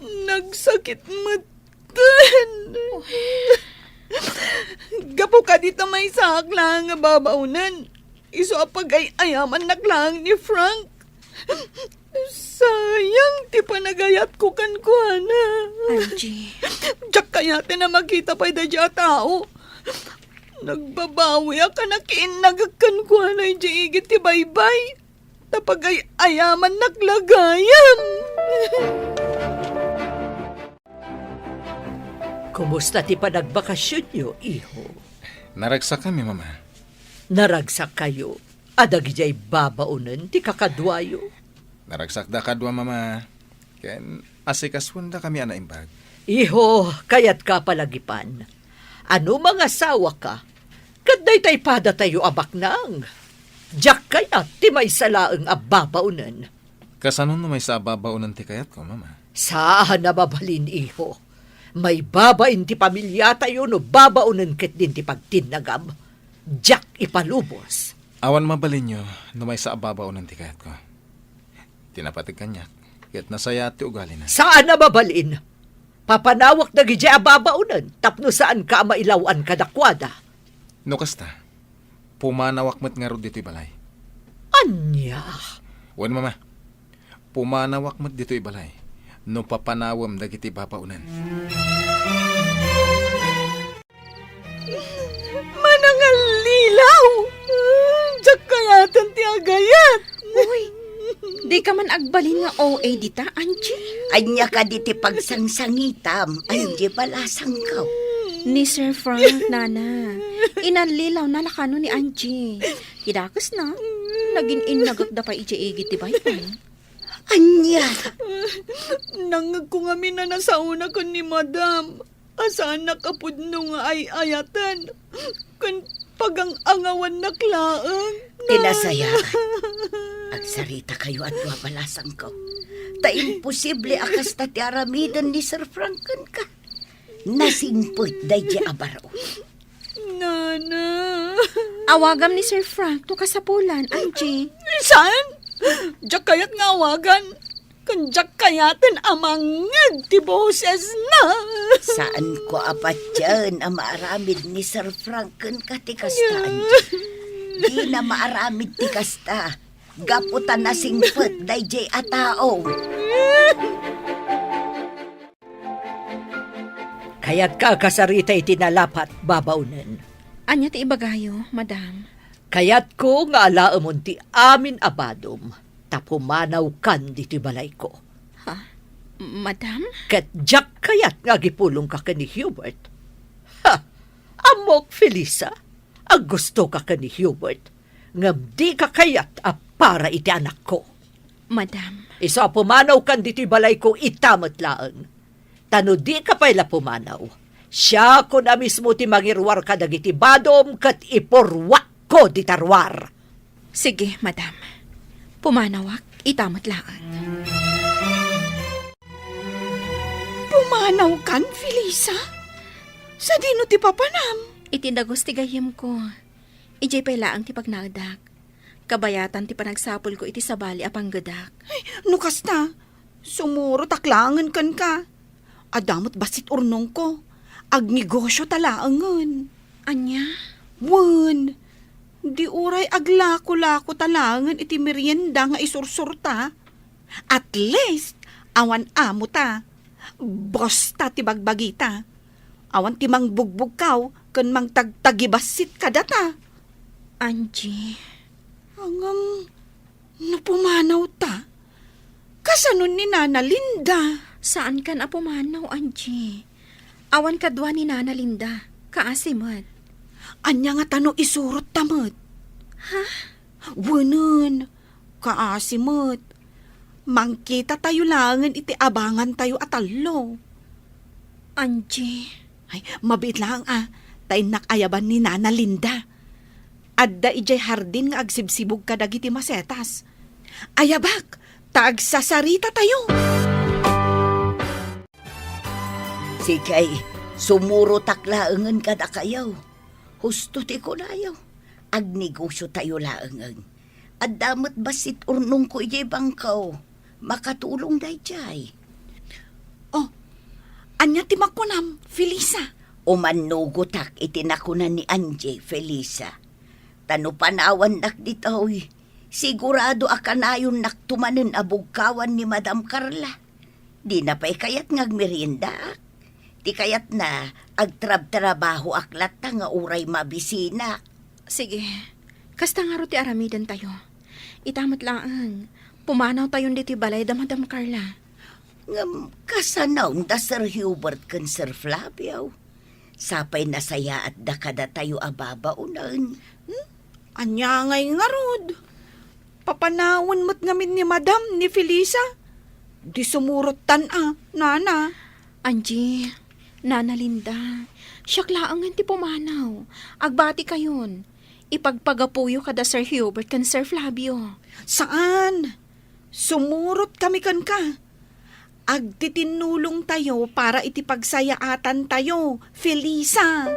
Nagsakit met. Gapu kadi ta maysaak laeng nga babaonen, isu a pagay-ayamannak laeng ni Frank. Sayang ti panagayatko kenkuana. Angie. Diak kayaten a makita pay daydiay a tao. Nagbabawiak a nakiinnagek kenkuana idiay igid ti baybay. Ta pagay-ayamannak la gayam. Kumusta ti panagbakasionyo, iho? Naragsakami, Mama. Naragsakkayo a dagidiay babaonen ti kakaduayo? Naragsakda kadua, Mama. Ken asikasuendakami a naimbag. Iho, kayatka a palagipan a no mangasawaka, ket daytay padatayo a baknang. Diak kayat ti maysa laeng a babaonen. Kasano no maysa a babaonen ti kayatko, Mama? Saan a mabalin, iho. Maibabain ti pamiliatayo no babaonen ketdin ti pagtinnagam. Diak ipalubos. Awan mabalinyo no maysa a babaonen ti kayatko. Ti napateg kaniak, ket nasayaat ti ugalina. Saan a mabalin! Papanawak dagidiay a babaonen tapno saanka a mailaw-an kadakuada. No kasta, pumanawak met ngarud ditoy balay. Ania? Wen, Mama. Pumanawak met ditoy balay no papanawem dagiti babaonen. Manangallilaw! Diak kayaten ti agayat! Uy, dika man agbalin nga O A dita, Angie. Ania kadi ti pagsangsangitam, Angie Balasangko? Ni Sir Frank, Nana. Inallilawna la kano ni Angie. Ti dakesna, nagin-innagekda pay idiay igid ti baybay. Ania? Nangngegko ngamin a nasaona ken ni Madam. A saannak a pudno nga ay-ayaten ken pagang-angawannak laeng. Ti nasayaat, agsaritakayo a dua, Balasangko. Ta imposible a kasta ti aramiden ni Sir Frank kenka. Nasingpet daydiay a baro. Nana. Awagam ni Sir Frank no kasapulan, Angie. Saan? Diak kayat nga awagan. Ken diak kayaten a mangngeg ti bosesna. Saanko a patien a maaramid ni Sir Frank kenka ti kasta, Angie. Dina maaramid ti kasta. Gapu ta nasingpet daydiay a tao. Kayatka a kasarita iti nalapat, babaonen. Ania ti ibagayo, Madam? Kayatko nga alaemon ti amin a badom, ta pumanawkan ditoy balayko. Ha? Madam? Ket diak kayat nga agipulongka ken ni Hubert. Ha! Ammok, Felisa, a gustoka ken ni Hubert, ngem dika kayat a para iti anakko. Madam. Isu a pumanawkan ditoy balayko ita met laeng. Ta no dika pay la pumanaw, siakon a mismo ti mangiruar kadagiti badom ket ipurruakko dita ruar. Sige, Madam. Pumanawak ita met laeng. Pumanawkan, Felisa? Sadino ti papanam? Iti dagus ti gayyemko. Idiay pay laeng ti pagnaedak. Kabayatan ti panagsapulko iti sabali a panggedak. Ay, no kasta, sumurotak laengen kenka. Adda met bassit urnongko. Agnegosio ta laengen. Ania? Wen, di uray aglako-lako ta laengen iti merienda nga isursurta. At least, awan amo ta. Boss ta ti bagbagita. Awan ti mangbugbugkaw ken mangtagtagibassit kadata. Angie. Ngem, no pumanaw ta, kasano ni Nana Linda? Saankan a pumanaw, Angie. Awan kadua ni Nana Linda. Kaasi met. Ania ngata no isurot ta met? Ha? Wenen, kaasi met. Mangkitatayo laengen iti abangantayo a tallo. Angie. Ay, mabiit laeng a. ta innak ayaban ni Nana Linda. Adda idiay hardin nga agsibsibug kadagiti masetas. Ayabak, ta agsasarita tayo. Sige, sumurotak laengen kadakayo. Husto ti kunayo. Agnegosio tayo laengen. Adda met bassit urnongko idiay bangko. Makatulong daydiay. Oh, ania ti makunam, Felisa? Umannugotak iti nakuna ni Angie, Felisa. Ta no panawannak ditoy, sigurado a kanayonnakto manen a bugkawan ni Madam Carla. Dina pay kayat nga agmeriendaak. Ti kayatna, agtrabtrabahoak latta nga uray mabisinak. Sige, kasta ngarud ti aramidentayo. Ita met laeng, pumanawtayon ditoy balay da Madam Carla. Ngem kasano da Sir Hubert ken Sir Flavio? Sapay nasayaatda kadatayo a babaonen. Hmm? Ania ngay ngarud? Papanawen met ngamin ni Madam ni Felisa. Di sumurottan a, Nana. Angie, Nana Linda, siak laengen ti pumanaw. Agbatikayon. Ipagpagapuyo kada Sir Hubert ken Sir Flavio. Saan? Sumurot kami kenka. Agtitinnulong tayo para iti pagsayaatan tayo, Felisa.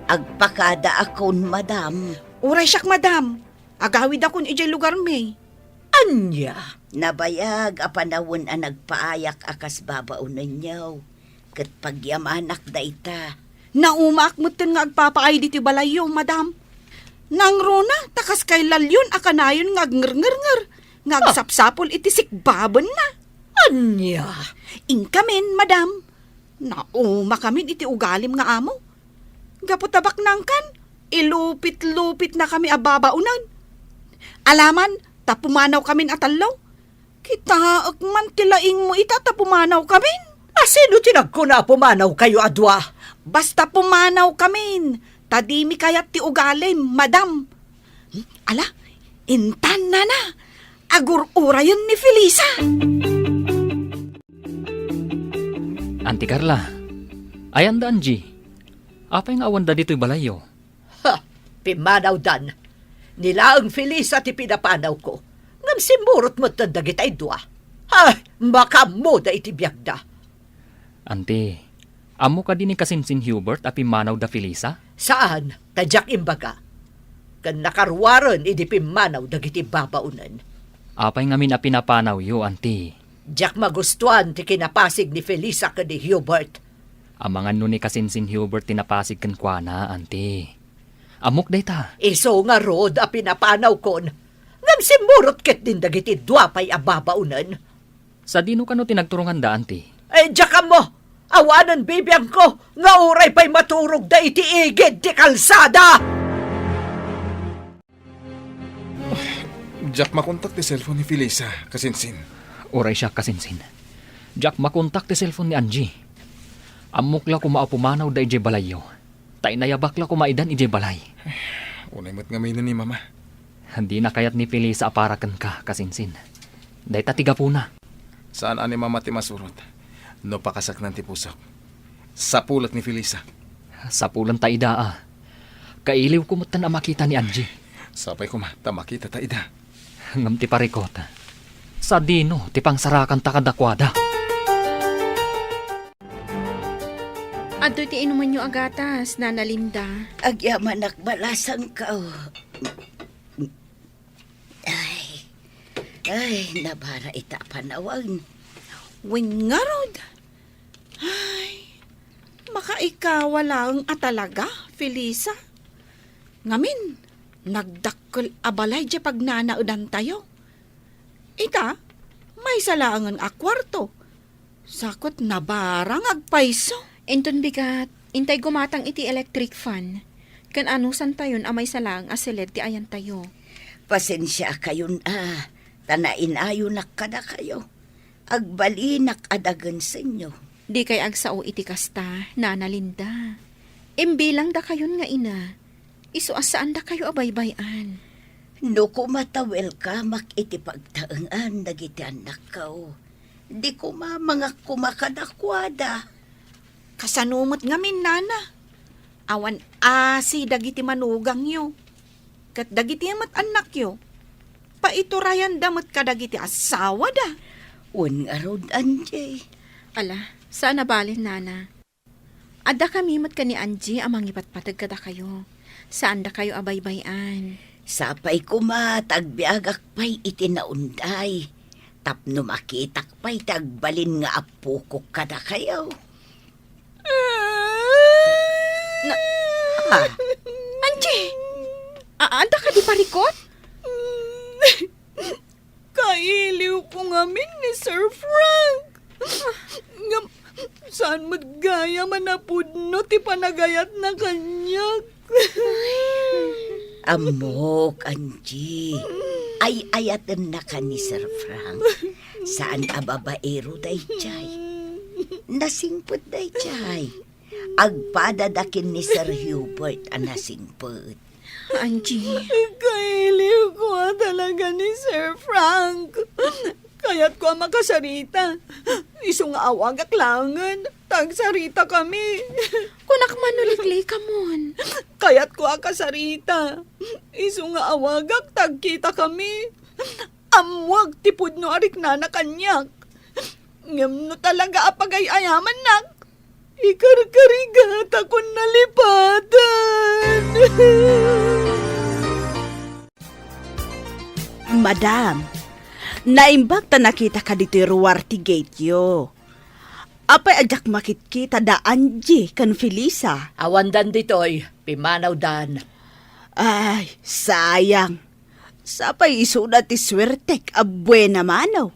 Agpakadaakon, madam. Uray siak, madam. Agawidakon idiay lugarmi. Ania? Nabayag a panawen a nagpaayak a kas babaonenyo. Ket pagyamanak dayta. Naumaak metten nga agpapaay ditoy balayyo, madam. Nangruna, ta kas kay Lalyon a kanayon nga agngerngernger, nga Ah. agsapsapol iti sikbabenna. Ania? Inkamin, madam. Naumakamin iti ugalim nga amo. Gapu ta baknangkan, ilupit-lupitnakami a babaonen. Alaman, ta pumanawkamin a tallo. Kitaek man ti laingmo ita ta pumanawkamin. A sino ti nagkuna a pumanawkayo a dua? Basta pumanawkamin, ta dimi kayat ti ugalim, madam. Hmm, ala, intan, nana, agur-urayen ni Felisa. Auntie Carla, ayan da Angie? Apay nga awanda ditoy balayyo? Ha! Pimmanawdan. Ni laeng Felisa ti pinapanawko. Ngem simmurot metten dagitay dua. Ay, makaammoda iti biagda. Auntie, ammo kadi ni kasinsin Hubert a pimmanaw da Felisa? Saan, ta diak imbaga. Ken nakaruaren idi pimmanaw dagiti babaonen. Apay ngamin a pinapanawyo, Auntie? Diak magustuan ti kinapasig ni Felisa ken ni Hubert. Amangan no ni kasinsin Hubert ti napasig kenkuana, Auntie. Ammok dayta. Isu ngarud a pinapanawkon, ngem simmurot ketdin dagiti dua pay a babaonen. Sadino kano ti nagturonganda, Auntie? Eh, diak ammo! Awanen bibiangko nga uray pay maturogda iti igid ti kalsada! Diak makontak ti cellphone ni Felisa, kasinsin. Uray siak, kasinsin. Diak makontak ti cellphone ni Angie. Ammok la koma a pumanawda idiay balayyo. Ta inayabak la koma idan idiay balay. Unay met ngamin ni Mama. Dina kayat ni Felisa a para kenka, kasinsin. Dayta ti gapuna. Saan a ni Mama ti masurot no pakasaknan ti pusok. Sapulet ni Felisa. Sapulenta ida a. Kailiwko metten a makita ni Angie. Sapay koma ta makitata ida. Ngem ti parikut, sadino ti pangsarakanta kadakuada? Adtoy ti inumenyo a gatas, Nana Linda. Agyamanak balasangko. Ay. Ay, nabara ita a panawen. Wen ngarud. Ay, makaikawa laeng a talaga, Felisa. Ngamin, nagdakkel a balay diay pagnanaedantayo. Ita, maysa laengen a kuarto. Sakot nabara nga agpayso. Inton bigat, intay gumatang iti electric fan. Ken anusantayon a maysa laeng a siled ti ayantayo. Pasensiakayon a, ta nainayonak kadakayo. Agbalinak a dagensenyo. Dikay agsao iti kasta, Nana Linda. Imbilang dakayon nga ina. Isu a saandakayo a baybay-an. No koma ta welcomeak iti pagtaengan dagiti annakko, di koma mangak koma kadakuada. Kasano met ngamin, nana? Awan asi dagiti manugangyo. Ket dagiti met annakyo, paiturayanda met kadagiti assawada. Wen ngarud, Angie. Ala, saan a bale, nana. Adda kami met ken ni Angie a mangipatpateg kadakayo. Saandakayo a baybay-an. Sapay koma ta agbiagak pay iti naunday, tapno makitak pay ti agbalin nga appokok kadakayo. Na, ah. Angie! A-, adda kadi parikut? Kailiwko ngamin ni Sir Frank. Ngem, saan met gayam a napudno ti panagayatna kaniak. Ammok, Angie. Ay-ayatennaka ni Sir Frank. Saan a babaero daydiay. Nasingpet daydiay. Agpadada ken ni Sir Hubert a nasingpet. Angie. Kailiwko a talaga ni Sir Frank. Kayatko a makasarita. Isu nga awagak laengen, ta agsaritakami. Kunak man no liklikamon. Kayatko a kasarita. Isu nga awagak, ta agkitakami. Ammoak ti pudno a riknana kaniak. Ngem no talaga a pagay-ayamannak, ikarkarigatakon nalipatan. Madam, naimbag ta nakitaka ditoy ruar ti gate-yo. Apay a diak makitkita da Angie ken Felisa? Awandan ditoy, pimmanawdan. Ay, sayang. Sapay isuda ti suertek a buena mano.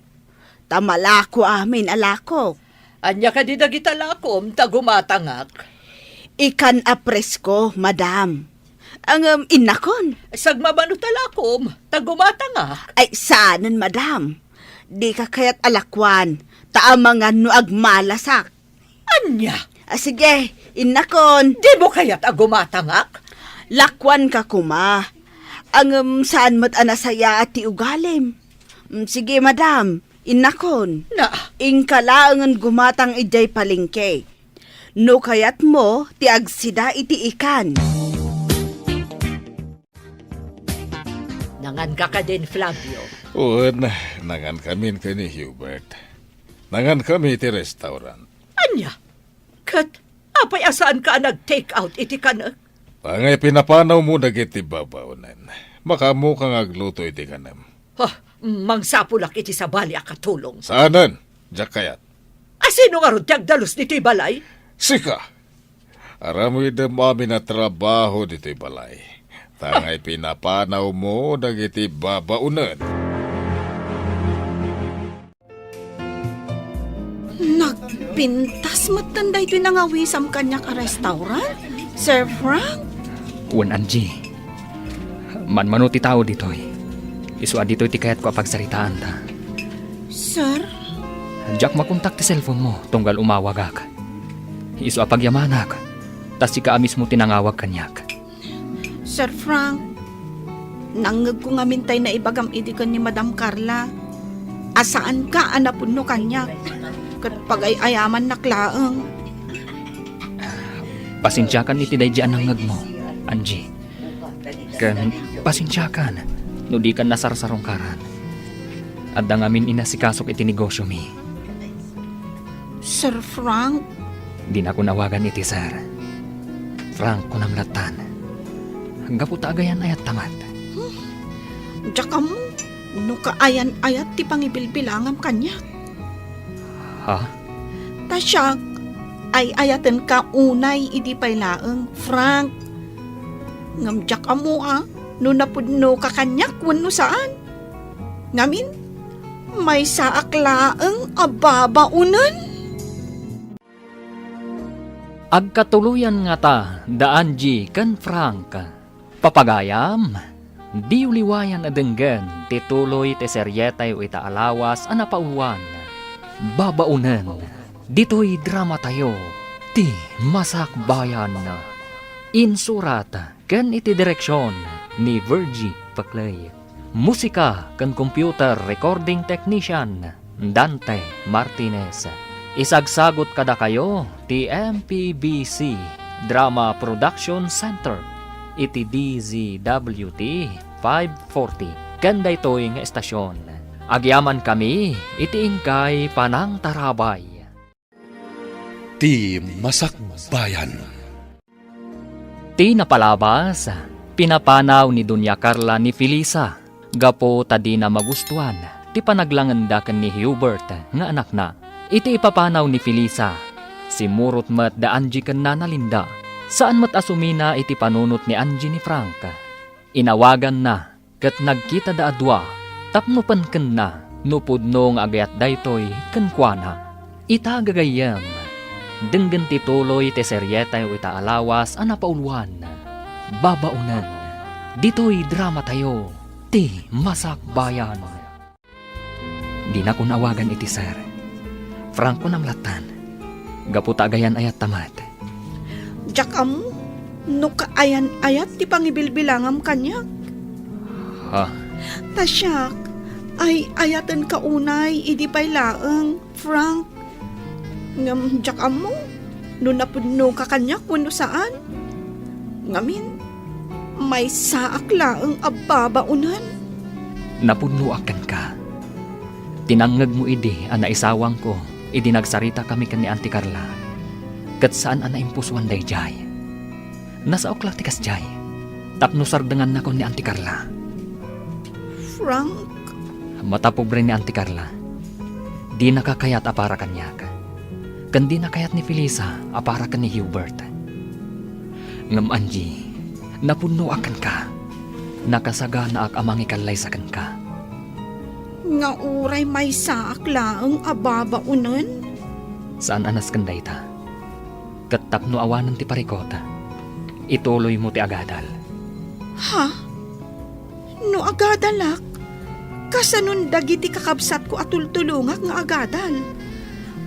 Ta malako amin a lakok. Ania kadi dagita lakom ta gumatangak? Ikan a presko, madam. Ngem innakon. Sagmamano ta lakom ta gumatangak. Ay, saanen, madam. Dika kayat a lakuan, ta amangan no agmalasak. Ania? Ah, sige, innakon. Dimo kayat a gumatangak? Lakuanka koma. Ngem saan met a nasayaat ti ugalim. Mm, sige, madam, innakon. Na? Inka laengen gumatang idiay palengke. No kayatmo ti agsida iti ikan. Nanganka kadin, Flavio? Wen, nangankamin ken ni Hubert. Nangankami iti restaurant. Ania? Ket apay a saanka a nag-take out iti kanek? Pangay pinapanawmo dagiti babaonen. Makaammoka nga agluto iti kanem. Ha, mangsapulak iti sabali a katulong. Saanen, diak kayat. A sino ngarud ti agdalus ditoy balay? Sika! Aramidem amin a trabaho ditoy balay. Tangay pinapanawmo dagiti babaonen. Nagpintas metten daytoy nangawisam kaniak a restaurant, Sir Frank? Wen, Angie. Manmano ti tao ditoy. Isu a ditoy ti kayatko a pagsaritaanta. Sir? Diak makontak ti cellphone-mo tunggal umawagak. Isu a pagyamanak, ta sika a mismo ti nangawag kaniak. Sir Frank, nangngegko ngamin tay naibagam idi ken ni Madam Carla a saanka a napudno kaniak ket pagay-ayamannak laeng. Pasensiakan iti daydi a nangngegmo, Angie. Ken pasensiakan no dikan nasarsarungkaran. Adda ngamin inasikasok iti negosyomi. Sir Frank? Dinakon awagan iti sir. Frank, kunam lattan. Gapu ta agayan-ayatta met. Hmm. Diak ammo no kaayan-ayat ti pangibilbilangam kaniak. Ha? Ta siak, ay-ayatenka unay idi pay laeng, Frank. Ngem diak ammo a no napudnoka kaniak wenno saan. Ngamin, maysaak laeng a babaonen. Agkatuloyan ngata da Angie ken Frank. Papagayam, diyo liwayan a denggen ti tuloy ti serietayo ita a lawas a napauluan, Babaonen, ditoy dramatayo, Ti Masakbayan. Insurat ken iti direksion ni Virgie Paclay. Musika ken computer recording technician, Dante Martinez. Isagsagut kadakayo ti M P B C Drama Production Center iti D Z W T five forty ken daytoy nga estasion. Agyamankami iti inkay panangtarabay. Ti Masakbayan. Ti napalabas, pinapanaw ni Doña Carla ni Felisa gapu ta dina magustuan ti panaglangenda ken ni Hubert nga anakna. Iti ipapanaw ni Felisa, simmurot met da Angie ken Nana Linda. Saan met a sumina iti panunot ni Angie ni Frank. Inawaganna ket nagkitada a dua tapno penkenna no pudno nga agayat daytoy kenkuana. Ita gagayyem, denggen ti tuloy ti serietayo ita a lawas a napauluan, Babaonen. Ditoy dramatayo, Ti Masakbayan. Dinakon awagan iti sir. Frank, kunam lattan. Gapu ta agayan-ayatta met. Diak ammo no kaayan-ayat ti pangibilbilangam kaniak. Ha? Ta siak, ay-ayatenka unay idi pay laeng, Frank. Ngem diak ammo no napudnoka kaniak wenno saan. Ngamin, maysaak laeng a babaonen. Napudnoak kenka. Tinangngegmo idi a naisawangko idi nagsaritakami ken ni Auntie Carla. Ket saan a naimpusoan daydiay. Nasaok la ti kasdiay, tapno sardengannakon ni Auntie Carla. Frank? Matapobre ni Auntie Carla. Dinaka kayat a para kaniak. Ken dina kayat ni Felisa a para ken ni Hubert. Ngem Angie, napudnoak kenka. Nakasaganaak a mangikallaysa kenka. Nga uray maysaak laeng a babaonen? Saan a nasken dayta. Ket tapno awanen ti parikut, ituloymo ti agadal. Ha? No agadalak, kasanon dagiti kakabsatko a tultulongak nga agadal?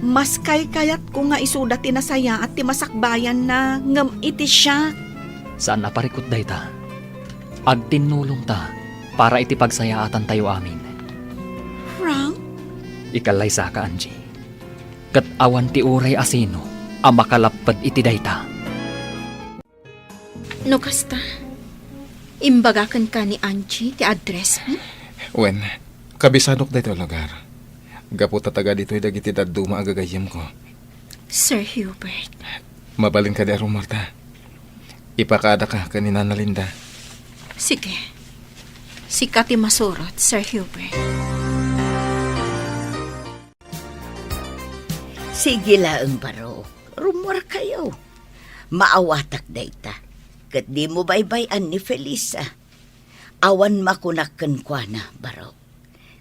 Mas kaykayatko nga isuda ti nasayaat ti masakbayanna ngem iti siak. Saan a parikut dayta. Agtinnulongta para iti pagsayaatantayo amin. Frank? Ikallaysaka, Angie. Ket awan ti uray a sino a makalapped iti dayta. No kasta, imbaga kenka ni Angie ti address, hmm? Wen, kabisanok daytoy a lugar. Gapu ta taga ditoy dagiti dadduma a gagayyemko. Sir Hubert. Mabalin kadi a rummuarta? Ipakaadaka ken ni Nana Linda. Sige. Sika ti masurot, Sir Hubert. Sige laeng, Barok. Rummuarkayo. Maawatak dayta. Ket dimo baybay-an ni Felisa. Awan makunak kenkuana, Barok.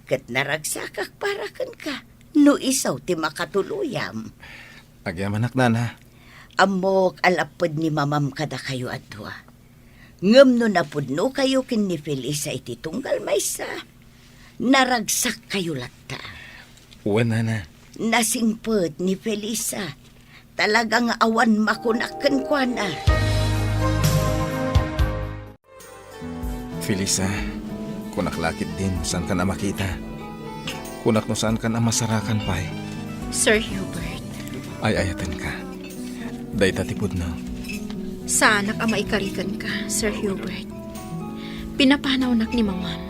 Ket naragsakak para kenka no isu ti makatuluyam. Agyamanak, Nana. Ammok a lapped ni Mamam kadakayo a dua. Ngem no napudnokayo ken ni Felisa iti tunggal maysa, naragsakkayo latta. Wen, Nana. Nasingpet ni Felisa. Talaga nga awan makunak kenkuana. Felisa, kunak la ketdin, saankan a makita. Kunak no saankan a masarakan pay. Sir Hubert. Ay-ayatenka. Dayta ti pudno. Saanak a maikari kenka, Sir Hubert. Pinapanawnak ni Mamam.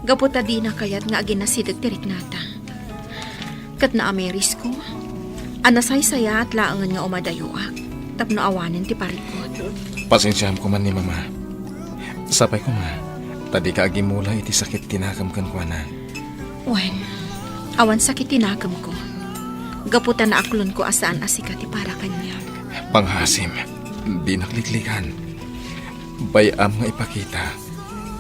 Gapu ta dina kayat nga aginasideg ti riknata. Ket naamirisko a nasaysayaat laengen nga umadayoak tapno awanen ti parikut. Pasensiaam koma ni Mama. Sapay koma ta dika agimmula iti sakit ti nakem kenkuana. Wen, awan sakit ti nakemko. Gapu ta naaklonko a saan a sika ti para kaniak. Pangngaasim, dinak liklikan. Bay-am nga ipakita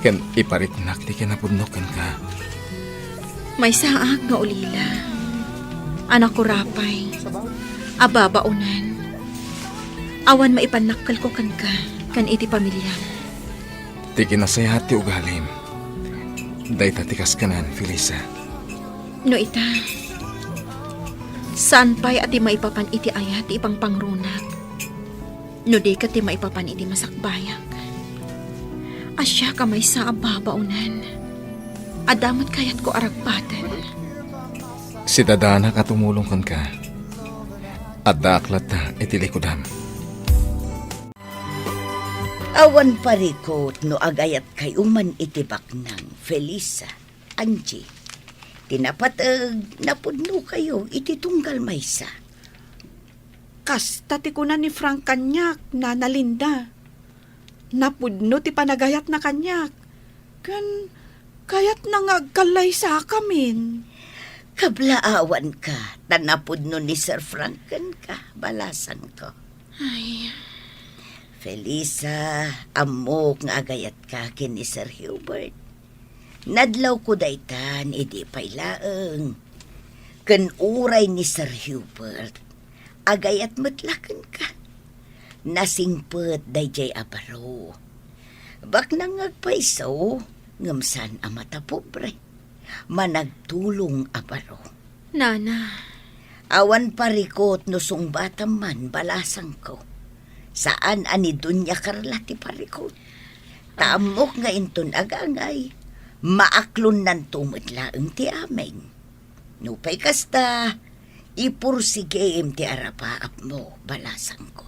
ken ipariknak ti kinapudno kenka. Maysaak nga ulila. Anakko rapay. Ababaonan. Awan maipannakkelko kenka ken iti pamiliam. Ti kinasayaat ti ugalim. Dayta ti kaskanan, Felisa. No ita, saan pay a ti maipapan iti ayat ti ipangpangrunak? No di ket ti maipapan iti masakbayak. Siak a maysa a babaonan. Adda met kayatko a ragpaten. Sidadanak a tumulong kenka. Addaak latta iti likudam. Awan parikut no agayatkayo man iti baknang, Felisa, Angie. Ti napateg, napudnokayo iti tunggal maysa. Kasta ti kuna ni Frank kaniak, Nana Linda. Napudno ti panagayatna kaniak. Ken kayatna nga agkallaysakamin. Kablaawanka, ta napudno ni Sir Frank kenka, balasangko. Ay. Felisa, ammok nga agayatka ken ni Sir Hubert. Nadlawko daytan idi pay laeng. Ken uray ni Sir Hubert, agayat met la kenka. Nasingpet daydiay a baro. Baknang nga agpayso, ngem saan a matapobre. Managtulong a baro. Nana. Awan parikut no sungbatam man, balasangko. Saan a ni Doña Carla ti parikut. Ta ammok nga inton agangay, maaklonnanto met laeng ti amin. Nupay kasta, ipursigim ti arapaapmo, balasangko.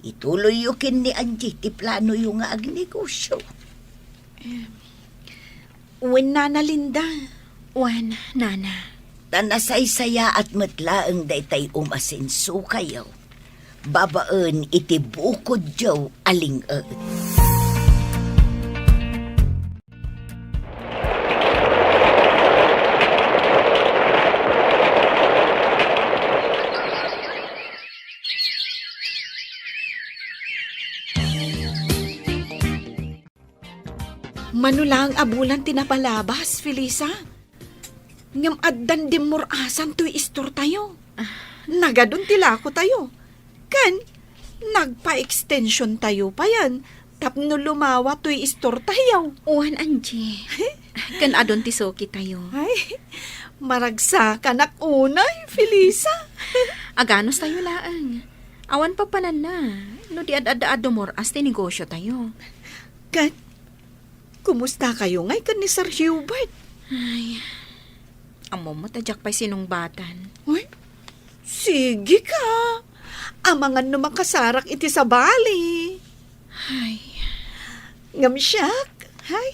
Ituloyyo ken ni Angie ti planoyo nga agnegosio. Em, wen, Nana Linda. Wen, Nana. Ta nasaysayaat met laeng daytay umasensokayo babaen iti bukodyo a ling-et. Mano laeng a bulan ti napalabas, Felisa. Ngem addan dimmur-asan toy istortayo. Ah. Nagadun ti lakotayo. Ken nagpa-extensiontayo payen tapno lumawa toy istortayo. Wen, Angie. Ken adun ti sukitayo. Ay, maragsakanak unay, Felisa. Aganustayo laeng. Awan papananna no di ad-adda a dumur-as ti negosiotayo. Ket, kumustakayo ngay ken ni Sir Hubert? Ay, ammom met a diak pay sinungbatan. Uy, sige ka. Amangan no makasarak iti sabali. Ay. Ngem siak, ay,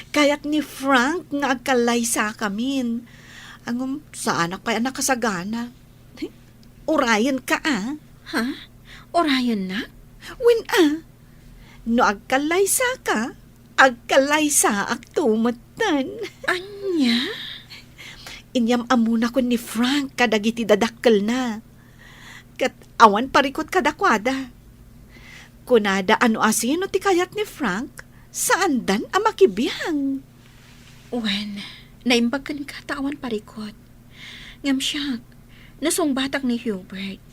kayat ni Frank nga agkallaysakamin. Ngem saanak pay a nakasagana. Urayenka, a. Ha? Urayennak? Wen, a. No agkallaysaka, agkallaysaakto metten. Ania? Inyam-ammona ken ni Frank kadagiti dadakkelna. Ket awan parikut kadakuada. Kunada a no asino ti kayat ni Frank, saandan a makibiang. Wen, naimbag kenka ta awan parikut. Ngem siak, nasungbatak ni Hubert.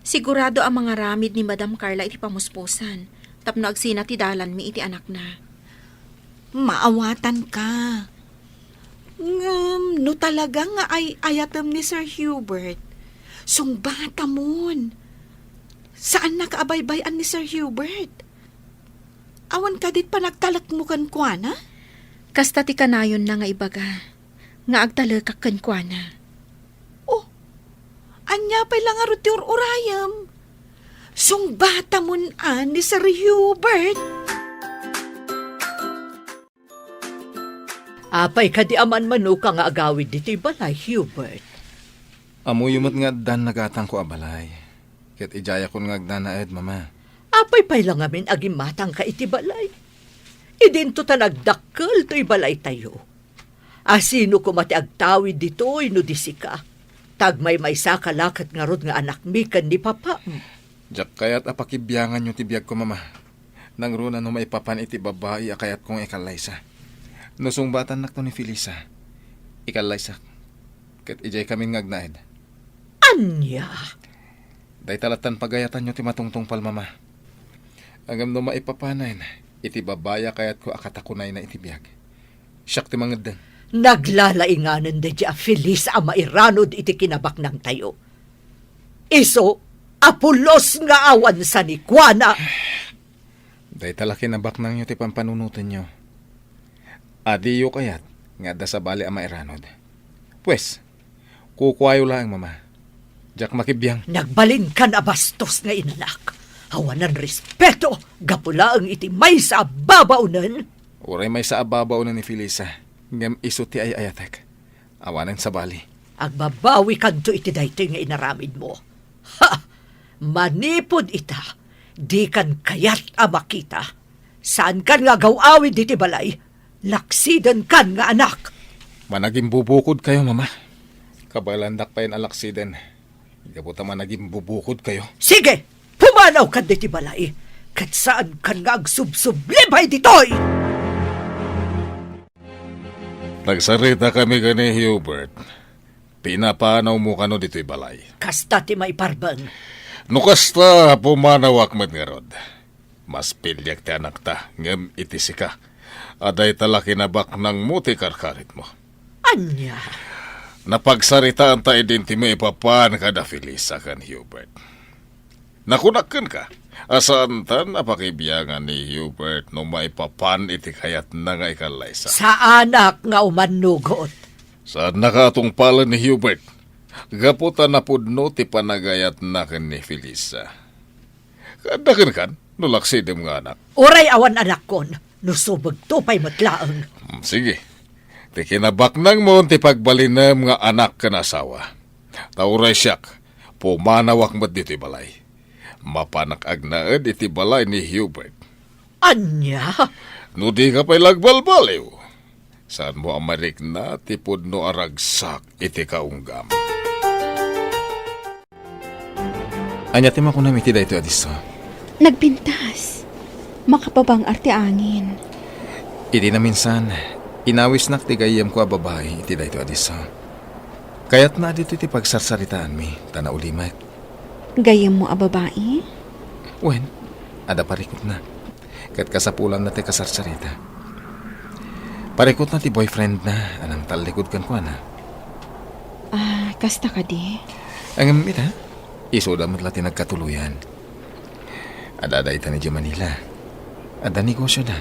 Sigurado a mangaramid ni Madam Carla iti pamuspusan tapno agsina ti dalanmi iti anakna. Maawatanka. Ngem no talaga nga ay-ayatem ni Sir Hubert, sungbatamon. Saannaka a baybay-an ni Sir Hubert. Awan kadi panagtalekmo kenkuana? Kasta ti kanayonna nga ibaga nga agtalekak kenkuana. Oh, ania pay la ngarud ti ur-urayem? Sungbatamon a ni Sir Hubert. Apay kadi a manmanoka nga agawid ditoy balay, Hubert? Ammoyo met nga addan nagatangko a balay. Ket idiayakon nga agnanaed, Mama. Apay pay la ngamin a gimmatangka iti balay? Idinto ta nagdakkel toy balaytayo. Asino koma ti agtawid ditoy no di sika? Ta agmaymaysaka la ket ngarud nga anakmi ken ni papam. Diak kayat a pakibianganyo ti biagko, Mama. Nangruna no maipapan iti babai a kayatko nga ikallaysa. No sungbatannakto ni Felisa, ikallaysak. Ket idiay kamin nga agnaed. Ania? Dayta lattan pagayatanyo ti matungtungpal, Mama. Ngem no maipapanen iti babai a kayatko a katakunayna iti biag, siak ti mangeddeng. Naglalainganen daydi a Felisa a mairanod iti kinabaknangtayo. Isu a pulos nga awan sanikuana. Dayta la kinabaknangyo ti pampanunotenyo. Adiyo kayat nga adda sabali a mairanod. Pues, kukuayo laeng, Mama. Diak makibiang. Nagbalinkan a bastos nga inanak. Awanan respeto, gapu laeng iti maysa a babaonen. Uray maysa a babaonen ni Felisa, ngem isu ti ay-ayatek. Awanen sabali. Agbabawikanto iti daytoy nga inaramidmo. Ha! Manipud ita, dikan kayat a makita. Saankan nga agaw-awid iti balay. Laksidenkan nga anak. Managimbubukodkayo, Mama. Kabaelandak payen a laksiden. Gapu ta managimbubukodkayo. Sige! Pumanawkan ditoy balay. Ket saankan nga agsubsubli pay ditoy! Nagsaritakami ken ni Hubert. Pinapanawmo kano ditoy balay? Kasta ti maiparbeng. No kasta, pumanawak met ngarud. Maspiliak ti anakta, ngem iti sika, adda ita la kinabaknangmo ti karkaritmo. Ania? Napagsaritaanta idin ti maipapan kada Felisa ken Hubert. Nakunak kenka, a saantan a pakibiangan ni Hubert no maipapan iti kayatna nga ikallaysa. Saanak nga umannugot. Saannaka a tungpalen ni Hubert, gapu ta napudno ti panagayatna ken ni Felisa. Kaadda kenkan, no laksidem nga anak. Uray awan anakkon, no subegto pay met laeng. Hmm, sige. Ti kinabaknangmo ti pagbalinem nga anak ken asawa. Ta uray siak, pumanawak met ditoy balay. Mapanak agnaed iti balay ni Hubert. Ania? No dika pay la agbalbaliw, saanmo a marikna ti pudno a ragsak iti kaunggam. Ania ti makunam iti daytoy a disso? Nagpintas. Makapabang-ar ti angin. Idi naminsan, inawisnak ti gayyemko a babai iti daytoy a disso. Kayatna a ditoy ti pagsarsaritaanmi, ta naulimek. Gayyemmo a babai? Wen, adda parikutna. Ket kasapulanna ti kasarsarita. Parikutna ti boyfriendna a nangtallikud kenkuana. Ah, kasta kadi? Ngem ita, isuda met la ti nagkatuloyan. Adda dayta idiay Manila. Adda negosioda.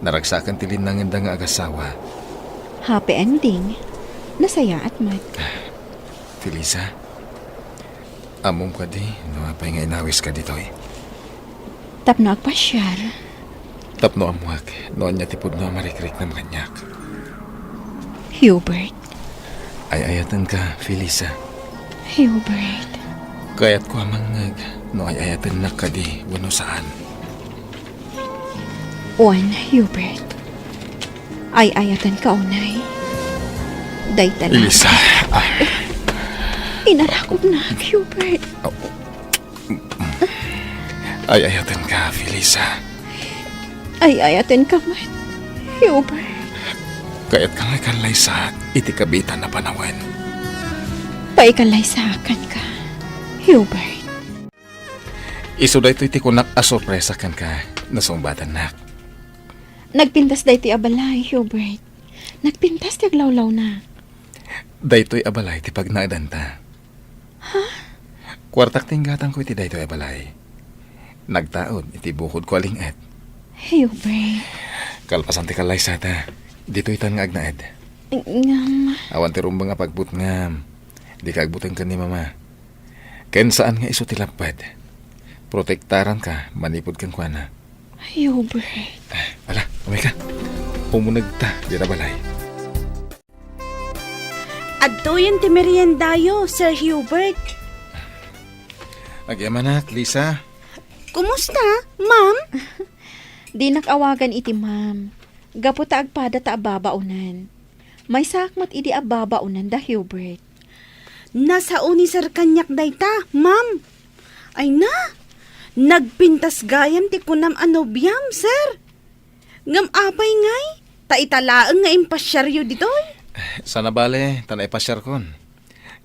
Naragsaken ti linnangenda nga agasawa. Happy ending. Nasayaat met. Felisa, ammom kadi no apay nga inawiska ditoy? Tapno agpasiar. Tapno ammuak no ania ti pudno a marikriknam kaniak. Hubert. Ay-ayatenka, Felisa. Hubert. Kayatko a mangngeg no ay-ayatennak kadi wenno saan. Wen, Hubert. Ay-ayatenka unay. Dayta la. Felisa. Ah. Inarakupnak, Hubert. Oh. Ay-ayatenka, Felisa. Ay-ayatenka met, Hubert. Kayatka nga ikallaysaak iti kabiitan a panawen. Paikallaysaak kenka, Hubert. Isu daytoy ti kunak a sorpresa kenka, no sungbatannak. Nagpintas daytoy a balay, Hubert. Nagpintas ti aglawlawna. Daytoy a balay ti pagnaedanta. Ha? Kuartak ti inggatangko iti daytoy a balay. Nagtaud iti bukodko a ling-et. Hubert. Kalpasan ti kallaysata, ditoytan nga agnaed. Ngem. Awan ti rumbeng a pagbutngam. Dika agbuteng ken ni Mama. Ken saan nga isu ti lapped. Protektaranka manipud kenkuana. Hubert. Ala, umay ka. Umunegta dita balay. Adtoyen ti meriendayo, Sir Hubert. Agyamanak, Lisa. Kumusta, ma'am? Dinak awagan iti ma'am. Gapu ta agpada ta ababaonan. Maysaak met idi ababaonan da Hubert. Nasao ni Sir kaniak dayta, ma'am. Ay na, nagpintas gayam ti kunam a nobiam, Sir. Ngem apay ngay, ta ita laeng nga impasiaryo ditoy? Saan a bale, ta naipasiarkon.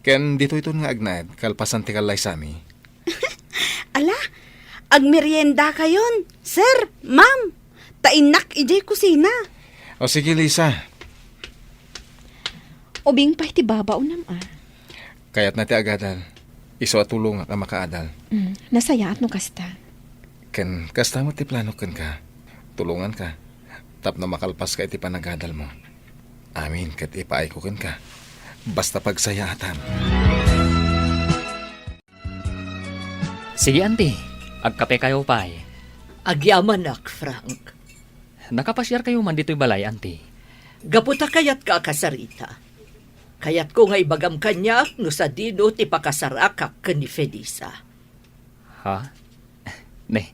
Ken ditoyton nga agnaed, kalpasan ti kallaysami. Ala, agmeriendakayon, sir, ma'am. Ta innak idiay kusina. O sige, Lisa. Ubing pay ti babaonam, a. Kayatna ti agadal. Isu a tulongak a makaadal. Mm, nasayaat no kasta. Ken kasta met ti planok kenka. Tulonganka tapno makalpaska iti panagadalmo. Amin ket ipaayko kenka. Basta pagsayaatam. Sige, Auntie. Agkape kayo pay. Agyamanak, Frank. Nakapasiar kayo man ditoy balay, Auntie? Gapu ta kayatka a kasarita. Kayatko nga ibagam kaniak no sadino ti pakasarakak ken ni Felisa. Ha? Ne,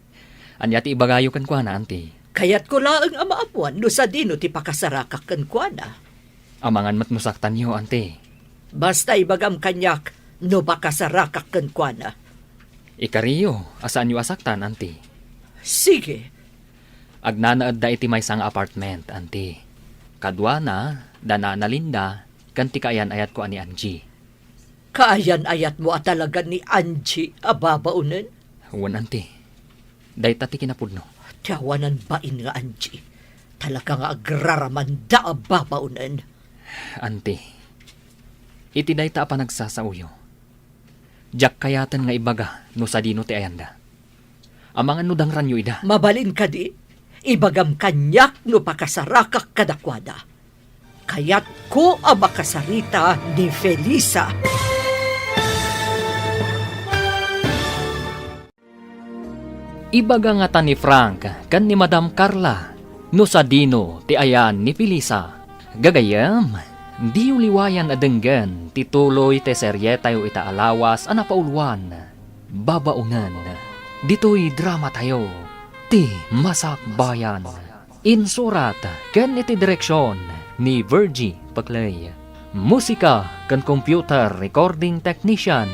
ania ti ibagayo kenkuana, Auntie? Kayatko laeng a maammuan no sadino ti pakasarakak kenkuana. Amangan met no saktanyo, Auntie. Basta ibagam kaniak no pakasarakak kenkuana. Ikariyo a saanyo a saktan, Auntie. Sige. Agnanaedda iti maysa nga apartment, Auntie. Kaduana, da Nana Linda, ken ti kaayan-ayatko a ni Angie. Kaayan-ayatmo a talaga ni Angie a babaonen? Wen, Auntie. Dayta ti kinapudno. Ti awanan bain nga Angie. Talaga nga agraramanda a babaonen. Auntie, iti dayta a panagsasaoyo, diak kayaten nga ibaga no sadino ti ayanda. Amangan no dangranyo ida. Mabalin kadi, ibagam kaniak no pakasarakak kadakuada. Kayatko a makasarita ni Felisa. Ibaga ngata ni Frank ken ni Madam Carla no sadino ti ayan ni Felisa. Gagayyem, diyo liwayan a denggen ti tuloy ti serietayo ita a lawas a napauluan, Babaonen, ditoy dramatayo, Ti Masakbayan. Insurat ken iti direksion ni Virgie Paclay. Musika ken computer recording technician,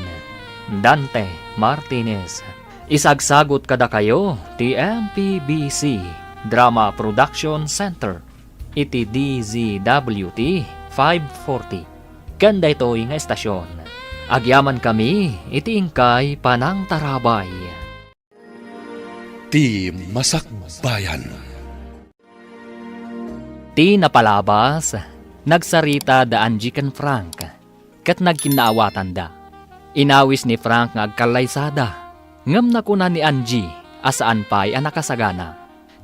Dante Martinez. Isagsagut kadakayo ti M P B C Drama Production Center iti D Z W T five forty. Ken daytoy nga estasion, agyamankami iti inkay panangtarabay. Ti Masakbayan. Ti napalabas, nagsarita da Angie ken Frank, ket nagkinnaawatanda. Inawis ni Frank nga agkallaysada, ngem nakuna ni Angie a saan pay a nakasagana.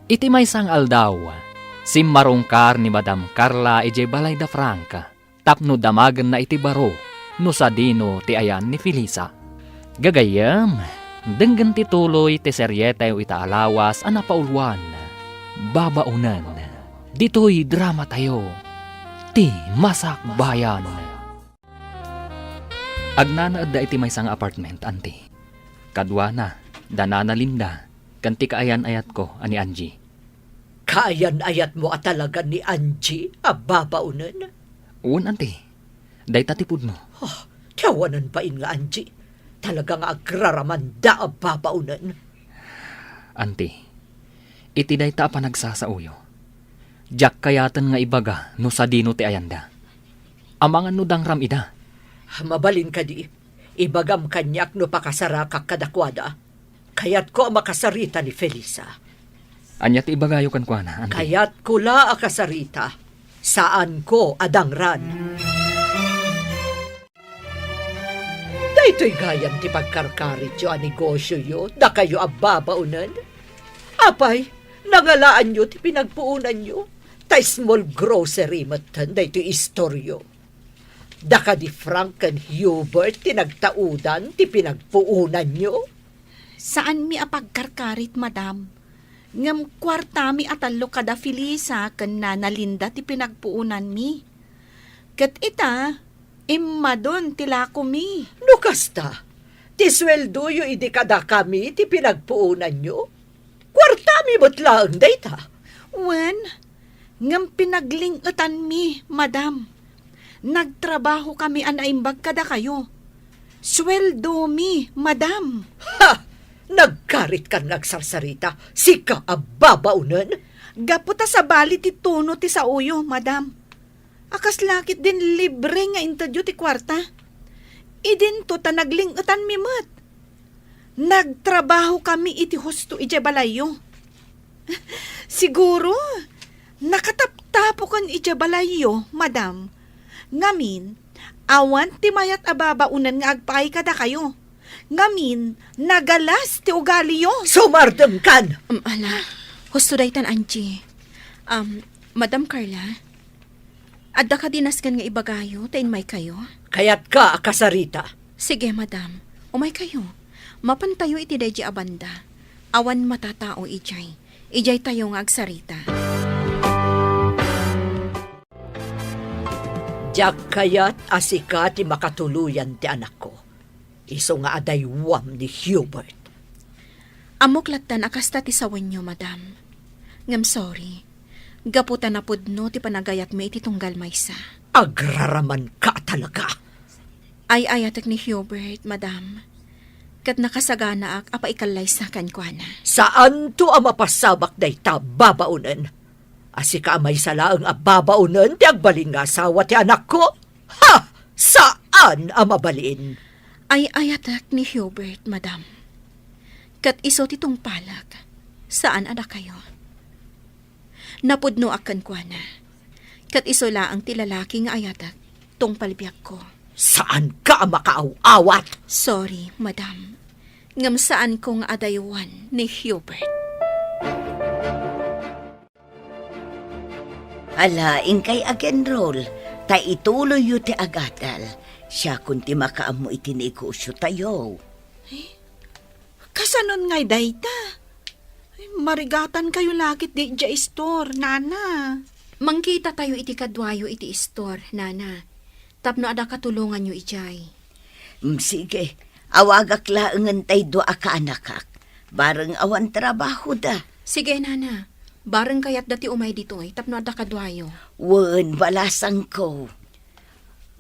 Iti maysa nga aldaw, simmarungkar ni Madam Carla idiay balay da Frank tapno damagenna iti baro no sadino ti ayan ni Felisa. Gagayyem, denggen ti tuloy ti serietayo ita a lawas a napauluan, Babaonen, ditoy dramatayo, Ti Masakbayan. Agnanaedda iti maysa nga apartment, Auntie. Kaduana, da Nana Linda, ken ti kaayan-ayatko a ni Angie. Kaayan-ayatmo a talaga ni Angie a babaonen? Wen, Auntie. Dayta ti pudno. Ah, ti awanan bain nga Angie. Talaga nga agraramanda a babaonen. Auntie, iti dayta a panagsasaoyo, diak kayaten nga ibaga no sadino ti ayanda. Amangan no dangram ida. Mabalin kadi, ibagam kaniak no pakasarakak kadakuada. Kayatko a makasarita ni Felisa. Ania ti ibagayo kenkuana, Auntie? Kayatko la a kasarita. Saanko a dangran. Daytoy gayam ti pagkarkarityo a negosioyo, dakayo a babaonen. Apay, nangalaanyo ti pinagpuonanyo. Ta small grocery metten daytoy istoryo. Da kadi Frank ken Hubert ti nagtaudan ti pinagpuonanyo? Saanmi a pagkarkarit, madam. Ngem kuartami a tallo kada Felisa ken Nana Linda ti pinagpuonanmi. Ket ita, immadon ti lakomi. No kasta, ti sueldoyo idi kadakami ti pinagpuonanyo? Kuartami met laeng dayta. Wen, ngem pinagling-etanmi, madam. Nagtrabahokami a naimbag kadakayo. Sueldomi, madam. Ha! Nagkaritkan nga agsarsarita, sika a babaonen? Gapu ta sabali ti tono ti saoyo, madam. A kasla ketdin libre nga intedyo ti kuarta. Idinto ta nagling-etanmi met. Nagtrabahokami iti husto idiay balayyo. Siguro, nakataptapokan idiay balayyo, madam. Ngamin, awan ti mayat a babaonen nga agpaay kadakayo. Ngamin, nagalas ti ugaliyo. Sumardengkan! Um, ala, husto daytan, Angie. Um, Madam Carla, adda kadi nasken nga ibagayo ta inmaykayo? Kayatka a kasarita. Sige, madam. Umaykayo. Mapantayo iti daydi a banda. Awan matatao idiay. Idiay tayo nga agsarita. Diak kayat a sika ti makatuloyan ti anakko. Isu nga adaywam ni Hubert. Ammok lattan a kasta ti sawenyo, madam. Ngem sorry. Gapu ta napudno ti panagayatmi iti tunggal maysa. Agraraman ka talaga. Ay-ayatek ni Hubert, madam. Ket nakasaganaak a paikallaysa kenkuana. Saanto a mapasabak dayta babaonen? A sika a maysa laeng a babaonen ti agbalin nga asawa ti anakko? Ha! Saan a mabalin! Ay-ayatek ni Hubert, madam. Ket isu ti tungpalek, saan a dakayo. Napudnoak kenkuana. Ket isu laeng ti lalaki nga ayatek, tungpal biagko. Saanka a makaaw-awat! Sorry, madam. Ngem saanko nga adaywan ni Hubert. Ala, inkay ag-enroll, ta ituloyyo ti agadal. Siakon ti makaammo iti negosyo tayo. Eh, kasanon ngay dayta? Ay, marigatan kayo lakit di idiay istor, nana. Mangkita tayo iti kaduayo iti istor, nana. Tapno adda katulonganyo idiay. Mm, sige. Awagak laengen tay dua a kaanakak. Bareng awan trabahoda. Sige, nana. Bareng kayatda ti umay ditoy tapno adda kaduayo. Wen, balasangko.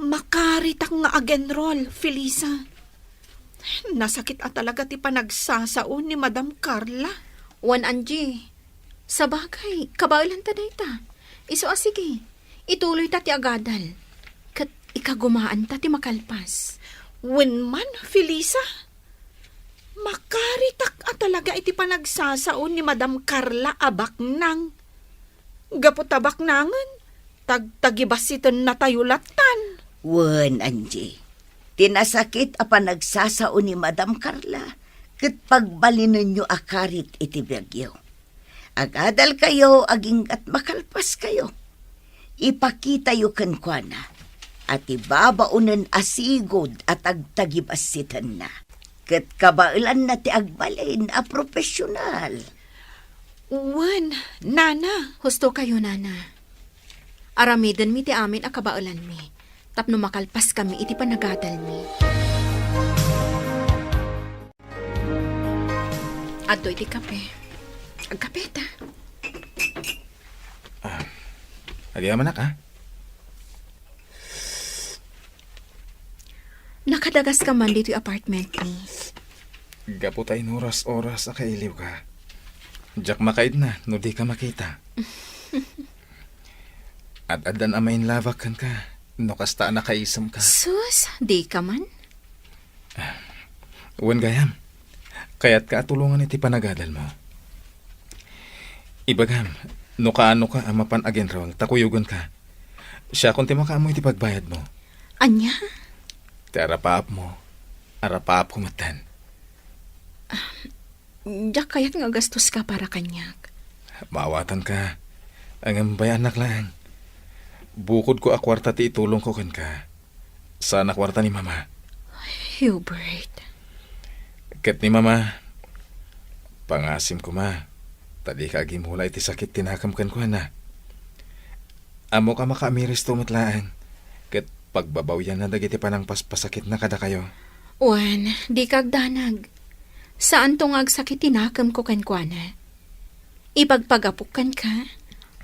Makaritak nga ag-enroll, Felisa. Nasakit a talaga ti panagsasao ni Madam Carla. Wen, Angie. Sabagay, kabaelanta dayta. Isu a sige. Ituloyta ti agadal. Ket ikagumaanta ti makalpas. Wen man, Felisa, makaritak a talaga iti panagsasao ni Madam Carla a baknang. Gapu ta baknangen, tagtagibassitennatayo lattan. Wen, Angie, ti nasakit a panagsasao ni Madam Carla ket pagbalinenyo a karit iti biagyo. Agadalkayo agingga't makalpaskayo. Ipakitayo kenkuana a ti babaonen a sigud a tagtagibassitenna. Ket kabaelanna ti agbalin a profesional. Wen, nana. Husto kayo, nana. Aramidenmi ti amin a kabaelanmi tapno makalpaskami iti panagadalmi. Adtoy ti kape. Agkapeta. Ah, agyamanak, ah. Nakadagaska man ditoy apartment mi. Gapu ta inuras-oras a kailiwka. Diak makaidna no dika makita. Ad-addan a mainlabak kenka no kasta a nakaisemka. Sus, dika man. Wen gayam, kayatka a tulongan iti panagadalmo. Ibagam, no kaanoka a mapan ag-enroll ta kuyogenka. Siakon ti makaammo iti pagbayadmo. Ania? Ti arapaapmo, arapaapko metten. Diak kayat nga agastoska para kaniak. Maawatanka. Ngem bay-annak laeng. Bukodko a kuarta ti itulongko kenka. Saan a kuarta ni Mama. Hubert. Ket ni Mama, pangasim koma, ta dika agimula iti sakit ti nakem kenkuana. Ammok a makaamiristo met laeng, ket pagbabawianna dagiti panangpaspasakitna kadakayo. Wen, dika agdanag. Saanto nga agsakit ti nakemko kenkuana. Ipagpagapok kenka,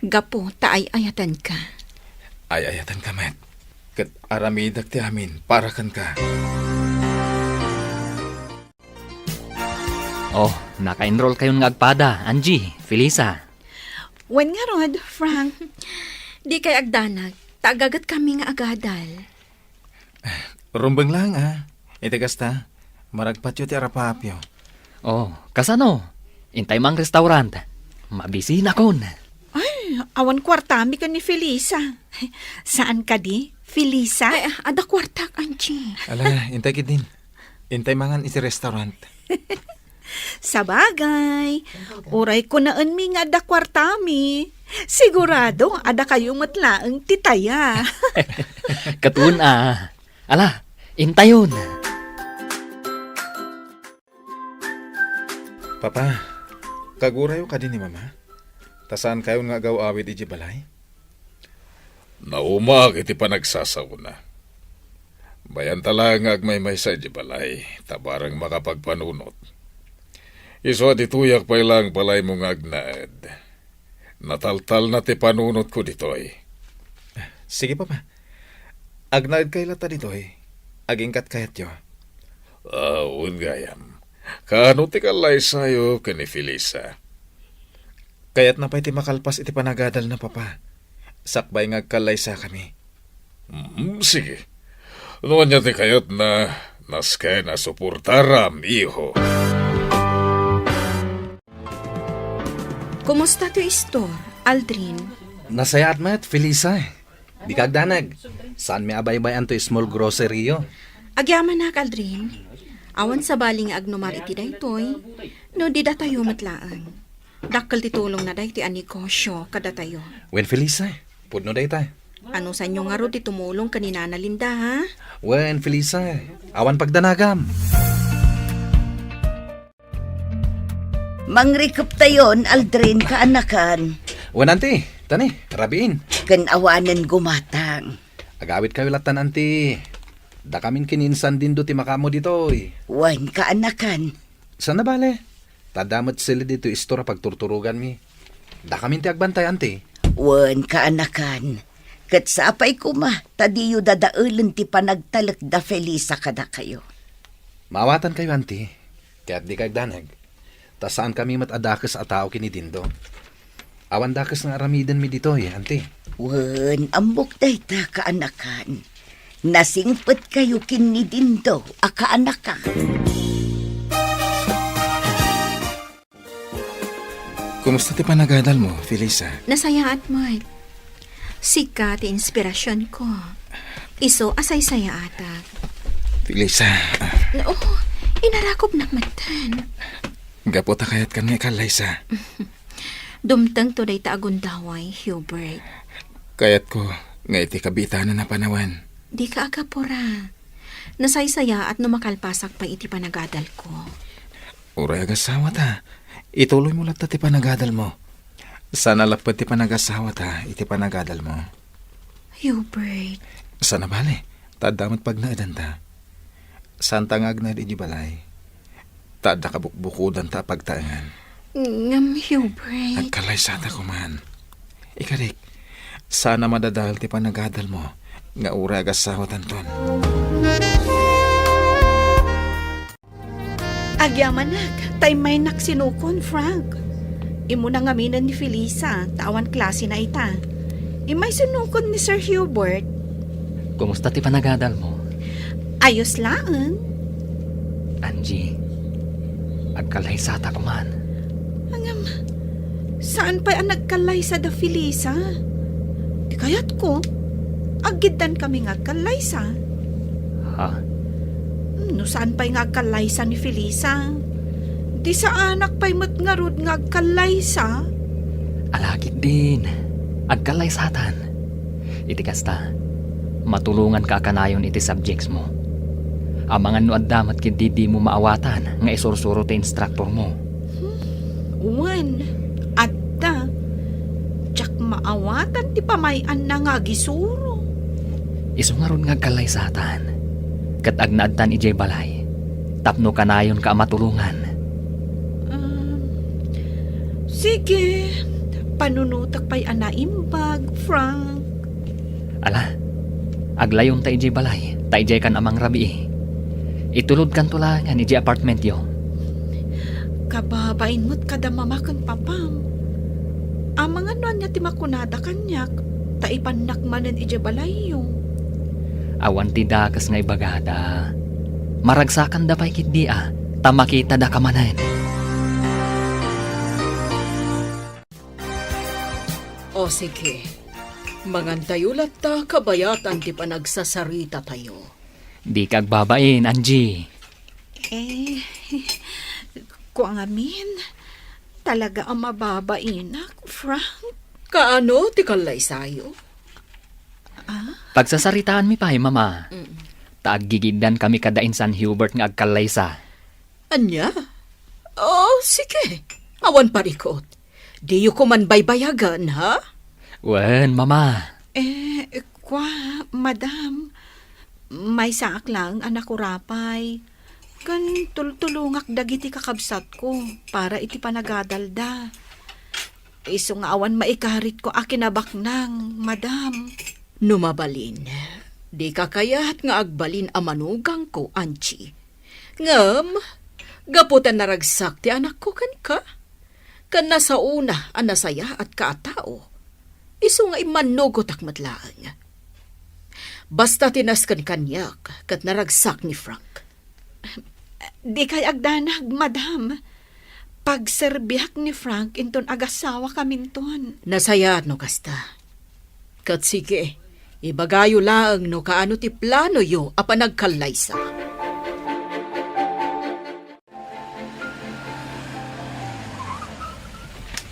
gapu ta ay-ayatenka. Ay-ayatenka met, ket aramidek ti amin para kenka. Oh, naka-enroll kayon nga agpada, Angie, Felisa. Wen ngarud, Frank. Dikay agdanag, ta agaget kami nga agadal. Rumbeng laeng, a. Iti kasta, maragpatyo ti arapaapyo. Oh, kasano? Intay mang restaurant. Mabisinakon. Ay, awan kuartami ken ni Felisa. Saan kadi, Felisa? Ay, adda kuartak, Angie. Ala, intay ketdin. Intay mangan iti restaurant. Sabagay, uray kunaenmi nga adda kuartami. Sigurado, adda kayo met laeng ti taya. Ket wen a. Ala, intayon. Papa, kagurayo kadi ni Mama? Ta saankayon nga agaw-awid idiay balay? Naumaak iti panagsasaona. Bayanta laeng nga agmaymaysa idiay balay, ta bareng makapagpanunot. Isu a ditoyak pay laeng balaymo nga agnaed. Nataltalna ti panunotko ditoy. Sige, Papa. Agnaedkayo latta ditoy. Aginggat kayatyo. Ah, wen gayam. Kaano ti kallaysayo ken ni Felisa? Kayatna pay ti makalpas iti panagadalna, Papa. Sakbay nga agkallaysakami. Mm, sige. No ania ti kayatna, nasken a suportaram, iho. Kumusta ti istor, Aldrin? Nasayaat met, Felisa. Dika agdanag. Saanmi a baybay-an toy small grocery-yo. Agyamanak, Aldrin. Awan sabali nga agnumar iti daytoy, no di datayo met laeng. Dakkel ti tulongna daytoy a negosio kadatayo. Wen, Felisa, pudno dayta. Anusanyo ngarud ti tumulong ken ni Nana Linda, ha? Wen, Felisa, awan pagdanagam. Mangrikeptayon, Aldrin, kaanakan. Wen, anti, tani, rabiin. Ken awanen gumatang. Agawidkayo lattan, anti. Dakamin ken ni Insan Dindo ti makaammo ditoy. Wen, kaanakan. Saan a bale? Ta adda met sili ditoy istor a pagturturoganmi. Dakamin ti agbantay, anti. Wen, kaanakan. Ket sapay koma, ta diyo dadaelen ti panagtalek da Felisa kadakayo. Maawatankayo, anti. Ket dika agdanag. Ta saankami met a dakes a tao ken ni Dindo. Awan dakes nga aramidenmi ditoy, anti. Wen, ammok dayta, kaanakan. Nasingpetkayo ken ni Dindo a kaanakan. Kumusta ti panagadalmo, Felisa? Nasayaat met. Sika ti inspirasionko. Isu a saysayaatak. Felisa. Oo, inarakopnak metten. Gapu ta kayatkan nga ikallaysa. Dumtengto dayta a gundaway, Hubert. Kayatko nga iti kabiitanan a panawen. Dika agapura. Nasaysayaat no makalpasak pay iti panagadalko. Uray agasawata, ituloymo latta ti panagadalmo. Saan a lapped ti panagasawata iti panagadalmo. Hubert. Saan a bale, ta adda met pagnaedanta. Saanta nga agnaed idiay balay. Ta adda kabukbukodanta a pagtaengan. Ngem, Hubert. Agkallaysata koman. Ikarik, saan a madadael ti panagadalmo nga uray agasawatanton. Agyamanak, ta immaynak sinukon, Frank. Immuna ngaminen ni Felisa, ta awan klasena ita. Immay sinukon ni Sir Hubert. Kumusta ti panagadalmo? Ayos laeng. Angie, agkallaysata koman. Ngem, saan pay a nagkallaysa da Felisa? Ti kayatko, aggiddankami nga agkallaysa. Ha? No saan pay nga agkallaysa ni Felisa, di saanak pay met ngarud nga agkallaysa? Ala ketdin, agkallaysatan. Iti kasta, matulonganka a kanayon iti subjectsmo. Amangan no adda met ketdi dimo maawatan nga isursuro ti instructormo. Hmm, wen, adda. Diak maawatan ti pamay-anna nga agisuro. Isu ngarud nga agkallaysatan, ket agnaedtan idiay balay, tapno kanayonka a matulongan. Um, sige, panunotek pay a naimbag, Frank. Ala, aglayonta idiay balay, ta idiaykan a mangrabii. Itulodkanto laengen idiay apartmentyo. Kababain met kada mama ken papam. Amangan no ania ti makunada kaniak, ta ipannak manen idiay balayyo. Awan ti dakes nga ibagada. Maragsakanda pay ketdi a, ta makitadaka manen. O sige, mangantayo latta kabayatan ti panagsasarita tayo. Dika agbabain, Angie. Eh, kua ngamin, talaga a mababainak, Frank. Kaano ti kallaysayo? Ah? Pagsasaritaanmi pay, Mama. Mm. Ta aggigiddankami kada insan Hubert nga agkallaysa. Ania? Oh, O, sige. Awan parikot. Diyo koman baybayagan, ha? Wen, Mama. Eh, kwa, Madam, maysaak laeng a nakurapay. Ken tultulongak dagiti kakabsatko para iti panagadalda. Isu nga awan maikaritko a kinabaknang, Madam. No mabalin, dika kayat nga agbalin a manugangko, Angie. Ngem, gapu ta naragsak ti anakko kenka, ken nasaona a nasayaatka a tao, isu nga immannugotak met laeng. Basta ti nasken kaniak ket naragsak ni Frank. Dikay agdanag, Madam. Pagserbiak ni Frank inton agasawakaminton. Nasayaat no kasta. Ket sige, ibagayo laeng no kaano ti planoyo a panagkallaysa.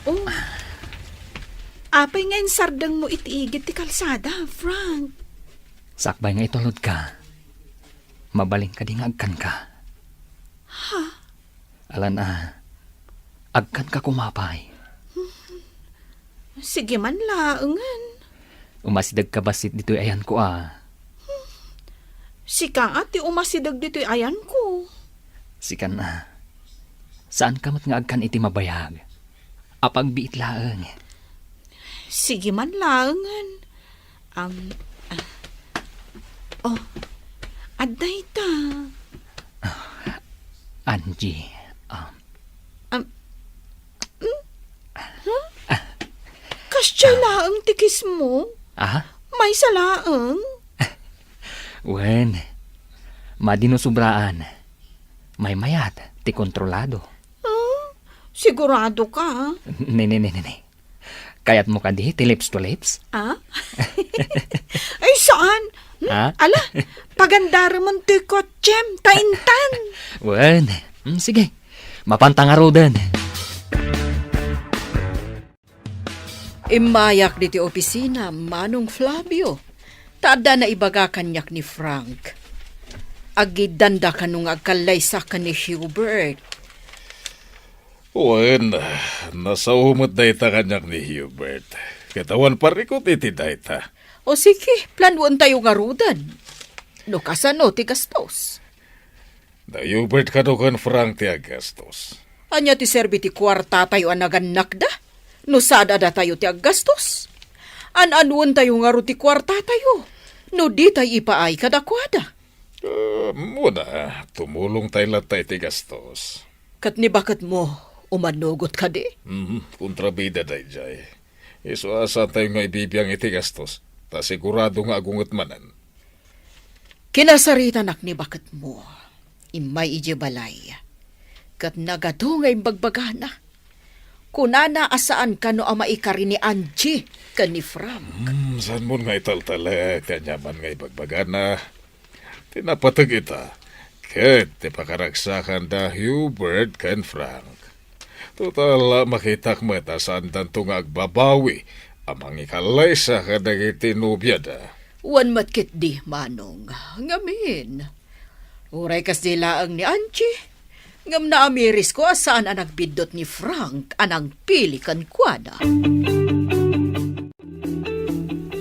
Oh, apay nga insardengmo iti igid ti kalsada, Frank? Sakbay nga itulodka, mabalin kadi nga agkanka? Ha? Alan a, agkanka koma pay. Sige man laengen. Umasidegka bassit ditoy ayanko a. Sika a ti umasideg ditoy ayanko. Sikan a. Saanka met nga agkan iti mabayag. Apagbiit laeng. Sige man laengen. Am, ah. Oh, adda ita. Angie, um, Am, hmm? Huh? Kasdiay laeng ti kissmo? Ah? Maysa laeng? Wen, madi no sobraan. Maymayat ti kontrolado. Huh? Sigurado ka? Ne, ne, ne, ne, ne. Kayatmo kadi ti lips to lips? Ah? Ay, saan? Hmm? Ah? Ala, pagandaremon toy kotsem, ta intan. Wen, hmm, sige. Mapanta ngaruden. Immayak ditoy opisina, Manong Flavio. Ta adda naibaga kaniak ni Frank. Agiddanda kano nga agkallaysa ken ni Hubert. Wen, nasao met dayta kaniak ni Hubert. Ket awan parikot iti dayta. O sige, planuentayo ngaruden. No kasano ti gastos? Da Hubert kano ken Frank ti aggastos. Ania ti serbi ti kuartatayo a nagannakda? No sad a datayo ti aggastos? An-anuentayo ngarud ti kuartatayo? No ditay ipaay kadakuada? Ah, muna, tumulongtay latta iti gastos. Ket ni baketmo, umanugot kadi? Mhm, kontrabida daydiay. Isu a saantayo nga ibibiang iti gastos, ta sigurado nga agunget manen. Kinasaritanak ni baketmo. Immay idiay balay. Ket nagadu nga imbagbagana. Kunana a saan kano a maikari ni Angie ken ni Frank. Hmm, saanmon nga italtalek ti aniaman nga ibagbagana. Ti napateg ita, ket ti pakaragsakan da Hubert ken Frank. Total, makitak met a saandanto nga agbabawi a mangikallaysa kadagiti nobiada. Wen met ketdi, Manong. Ngamin, uray kasdi laeng ni Angie, ngem naamirisko a saan a nagbiddut ni Frank a nangpili kenkuana.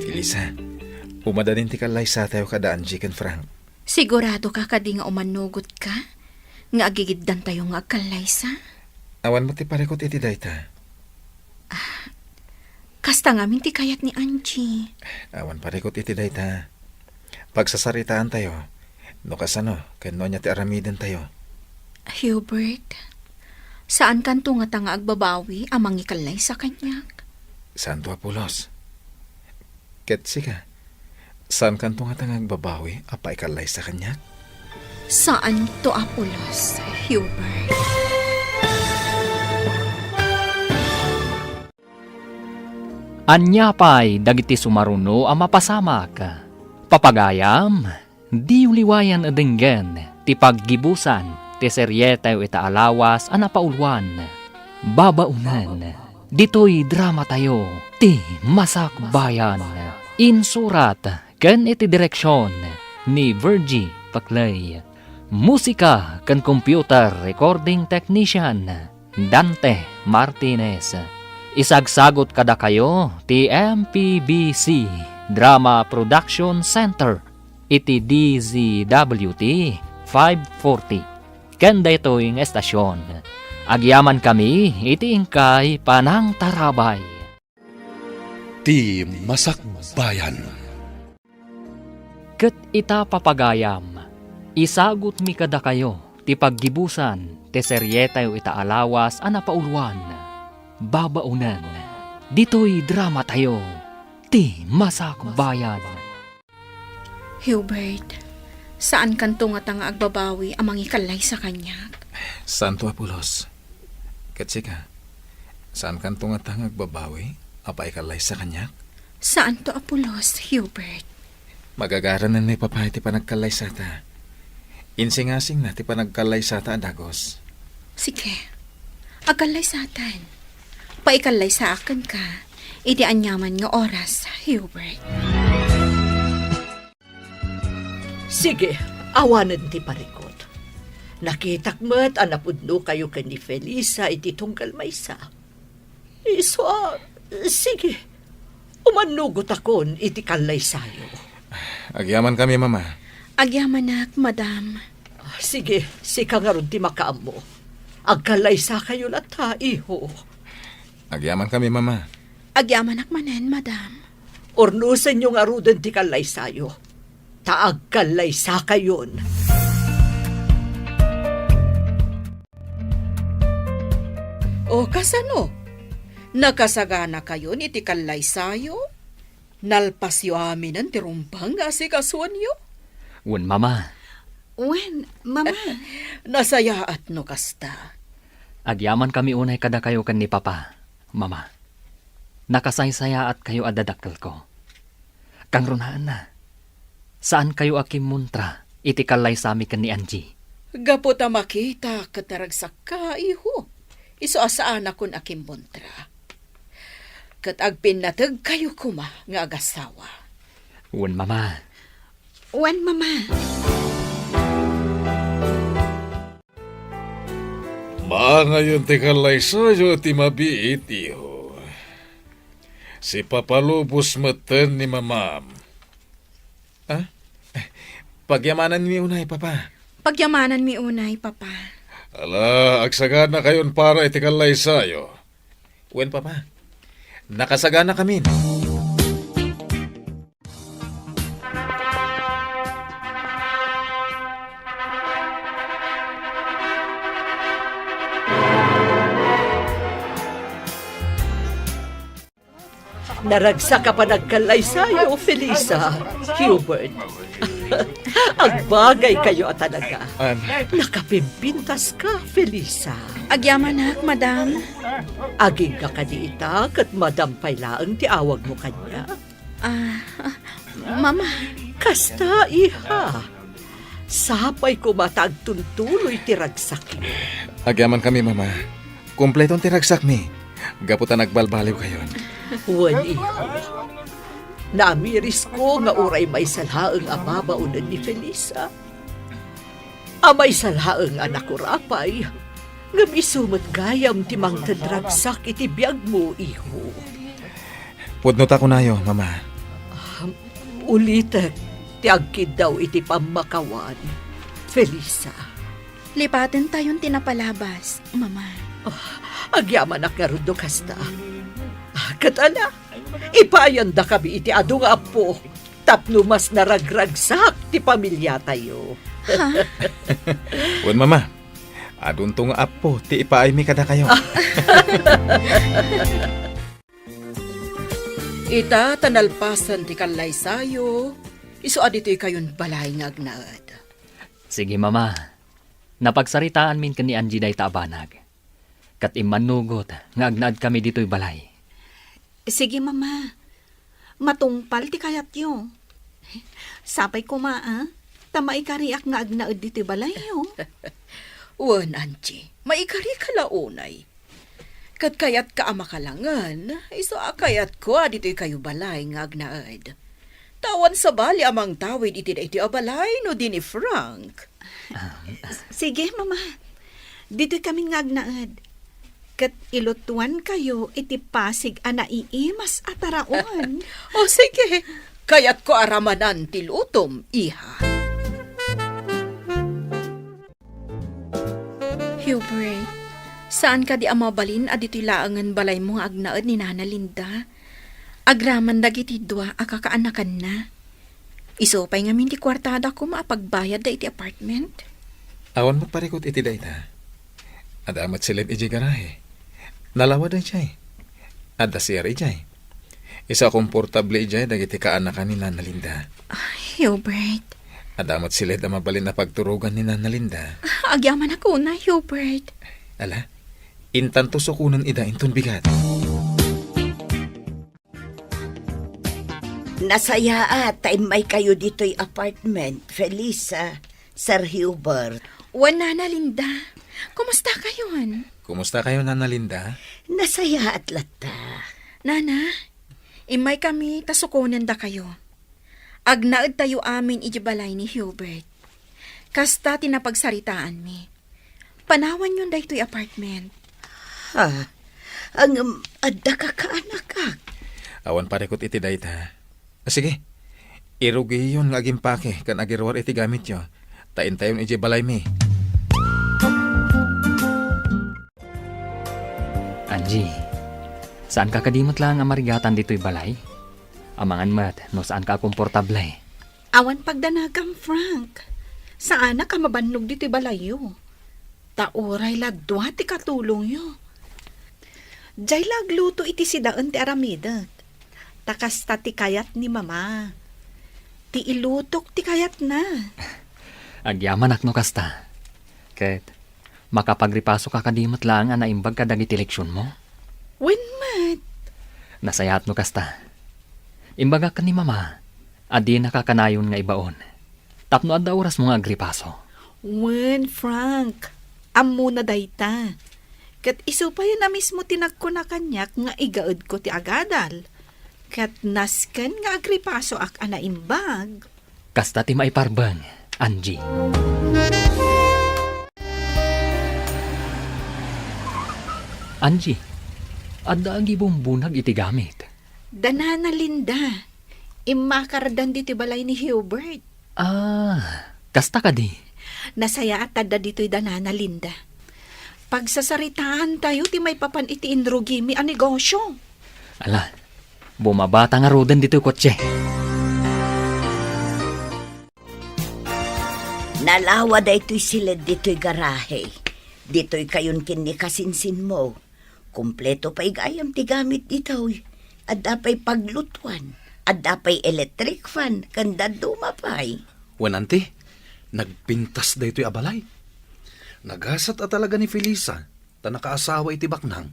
Felisa, umadanin ti kallaysatayo kada Angie ken Frank. Sigurado ka kadi nga umanugot ka nga agigiddantayo nga agkallaysa? Awan met ti parikot iti dayta. Ah, kasta ngamin ti kayat ni Angie. Awan parikot iti dayta. Pagsasaritaantayo no kasano ken no ania ti aramidentayo. Hubert, saankanto ngata nga agbabawi a mangikallaysa kaniak? Saanto a pulos. Ket sika, saankanto ngata nga agbabawi a paikallaysa kaniak? Saanto a pulos, Hubert. Ania pay dagiti sumaruno a mapasamak? Papagayam, diyo liwayan a denggen ti paggibusan ti serietayo ita a lawas a napauluan. Babaonen ditoy dramatayo, ti Masakbayan. Insurat ken iti direksion ni Virgie Paclay. Musika ken computer recording technician, Dante Martinez. Isagsagut kadakayo ti M P B C Drama Production Center iti D Z W T five forty. Ken daytoy nga estasion, agyamankami iti inkay panangtarabay. Ti Masakbayan. Ket ita, papagayam, isagutmi kadakayo ti paggibusan ti serietayo ita a lawas a napauloan, Babaonen, ditoy dramatayo, Ti Masakbayan. Hubert, saankanto ngata nga agbabawi a mangikallaysa kaniak? Saanto a pulos. Ket sika, saankanto ngata nga agbabawi a paikallaysa kaniak? Saanto a pulos, Hubert. Magagaranenmi, Papa, iti panagkallaysata. Insingasingna ti panagkallaysata a dagus. Sige, agkallaysaten. Paikallaysaak kenka iti aniaman nga oras, Hubert. Sige, awanen ti parikut. Nakitak met a napudnokayo ken ni Felisa iti tunggal maysa. Isu a, sige, umannugotakon iti kallaysayo. Agyamankami, Mama. Agyamanak, Madam. Ah, sige, sika ngarud ti makaammo. Agkallaysakayo latta, iho. Agyamankami, Mama. Agyamanak manen, Madam. Urnosenyo ngaruden ti kallaysayo, ta agkallaysakayon. O, kasano? Nakasaganakayon iti kallaysayo? Nalpasyo aminen ti rumbeng nga asikasuenyo? Wen, Mama. Wen, Mama. Nasayaat no kasta. Agyamankami unay kadakayo ken ni Papa, Mama. Nakasaysayaatkayo a dadakkelko. Kangrunaanna, saankayo a kimmuntra iti kallaysami ken ni Angie. Gapu ta makitak ket naragsakka, iho, isu a saanakon a kimmuntra. Ket agpinnategkayo koma nga agasawa. Wen, Mama. Wen, Mama. Maangayon ti kallaysayo ti mabiit, iho. Sipapalubos metten ni Mamam. Ah? Pagyamananmi unay, Papa. Pagyamananmi unay, Papa. Ala, agsaganakayon para iti kallaysayo. Wen, Papa. Nakasaganakamin. Naragsak a panagkallaysayo, Felisa, Hubert. Agbagaykayo a talaga. An- Nakapimpintaska, Felisa. Agyamanak, Madam. Agingga kadi ita, ket Madam pay laeng ti awagmo kaniak? Ah, Mama. Kasta, iha. Sapay koma ta agtuntuloy ti ragsakyo. Agyamankami, Mama. Kompleton ti ragsakmi. Gapu ta nagbalbaliwkayon. Wen, iho. Namirisko nga uray maysa laeng a babaonen ni Felisa. A maysa laeng a nakurapay, ngem isu met gayam ti mangted ragsak iti biagmo, iho. Pudno ta kunayo, Mama. Ah, ulitek ti agkiddaw iti pammakawan, Felisa. Lipatentayon ti napalabas, Mama. Ah, agyamanak ngarud no kasta. Ah, ket ala, ipaayandakami iti adu nga appo tapno mas naragragsak ti pamiliatayo. Ha? Wen, Mama, adunto nga appo ti ipaaymi kadakayo. Ita ta nalpasen ti kallaysayo, isu a ditoykayon balay nga agnaed. Sige, Mama. Napagsaritaanmin ken ni Angie dayta a banag, ket immannugot nga agnaedkami ditoy balay. Sige, Mama. Matungpal ti kayatyo. Sapay koma, a, ta maikariak nga agnaed ditoy balayyo. Wen, Angie, maikarika la unay. Ket kayatka a makalangen, isu a kayatko a ditoykayo balay nga agnaed. Ta awan sabali a mangtawid iti daytoy a balay no di ni Frank. Ah. Sige, Mama. Ditoykamin nga agnaed. Ket ilutuankayo iti pasig a naiimas a taraon. O sige, kayatko a ramanan ti lutom, iha. Hubert, saan kadi a mabalin a ditoy laengen balaymo nga agnaed ni Nana Linda? Agraman dagiti dua a kakaanakanna. Isu pay ngamin ti kuartada koma a pagbayadda iti apartment. Awan met parikut iti dayta. Adda met siled idiay garahe. Nalawa daydiay. Adda C R idiay. Isu a komportable idiay dagiti kaanakan ni Nana Linda. Ay, Hubert. Adda met siled a mabalin a pagturogan ni Nana Linda. Agyamanak unay, Hubert. Ala, intanto sukonen ida inton bigat. Nasayaat ta immaykayo ditoy apartment, Felisa, Sir Hubert. Wen, Nana Linda. Kumusta kayon? Kumusta kayo, Nana Linda? Nasayaat latta. Nana, immay kami ta sukonen dakayo. Agnaed tayo amin iti balay ni Hubert. Kasta ti napagsaritaanmi. Panawanyon daytoy apartment. Ha? Ngem adda kakaanakak? Awan parikut iti dayta. Sige, irugiyon nga agimpake ken agiruar iti gamityo, ta intayon idiay balaymi. Angie, saanka kadi met laeng a marigatan ditoy balay? Amangan met no saanka a komportable. Awan pagdanagam, Frank. Saanak a mabannog ditoy balayyo. Ta uray la dua ti katulongyo. Diay la agluto iti sidaen ti aramidek. Ta kasta ti kayat ni Mama. Ti ilutok ti kayatna. Agyamanak no kasta. Ket makapagripasoka kadi met laeng a naimbag kadagiti leksionmo? Wen met. Nasayaat no kasta. Imbagak ken ni Mama a dinaka kanayon nga ibaon tapno adda orasmo nga agripaso. Wen, Frank, ammona dayta. Ket isu pay a mismo ti nagkuna kaniak nga igaedko ti agadal. Ket nasken nga agripasoak a naimbag. Kasta ti maiparbeng, Angie. Angie, adda agibumbunag iti gamit. Da Nana Linda, immakardan ditoy balay ni Hubert. Ah, kasta kadi? Nasayaat ta adda ditoy da Nana Linda. Pagsasaritaantayo ti maipapan iti inrugimi a negosyo. Ala, bumabata ngaruden ditoy kotse. Nalawa daytoy siled ditoy garahe. Ditoy kayon ken ni kasinsinmo. Kompleto pay gayam ti gamit ditoy. Adda pay paglutuan, adda pay electric fan, ken dadduma pay. Wen, anti, nagpintas daytoy a balay. Nagasat a talaga ni Felisa ta nakaasawa iti baknang.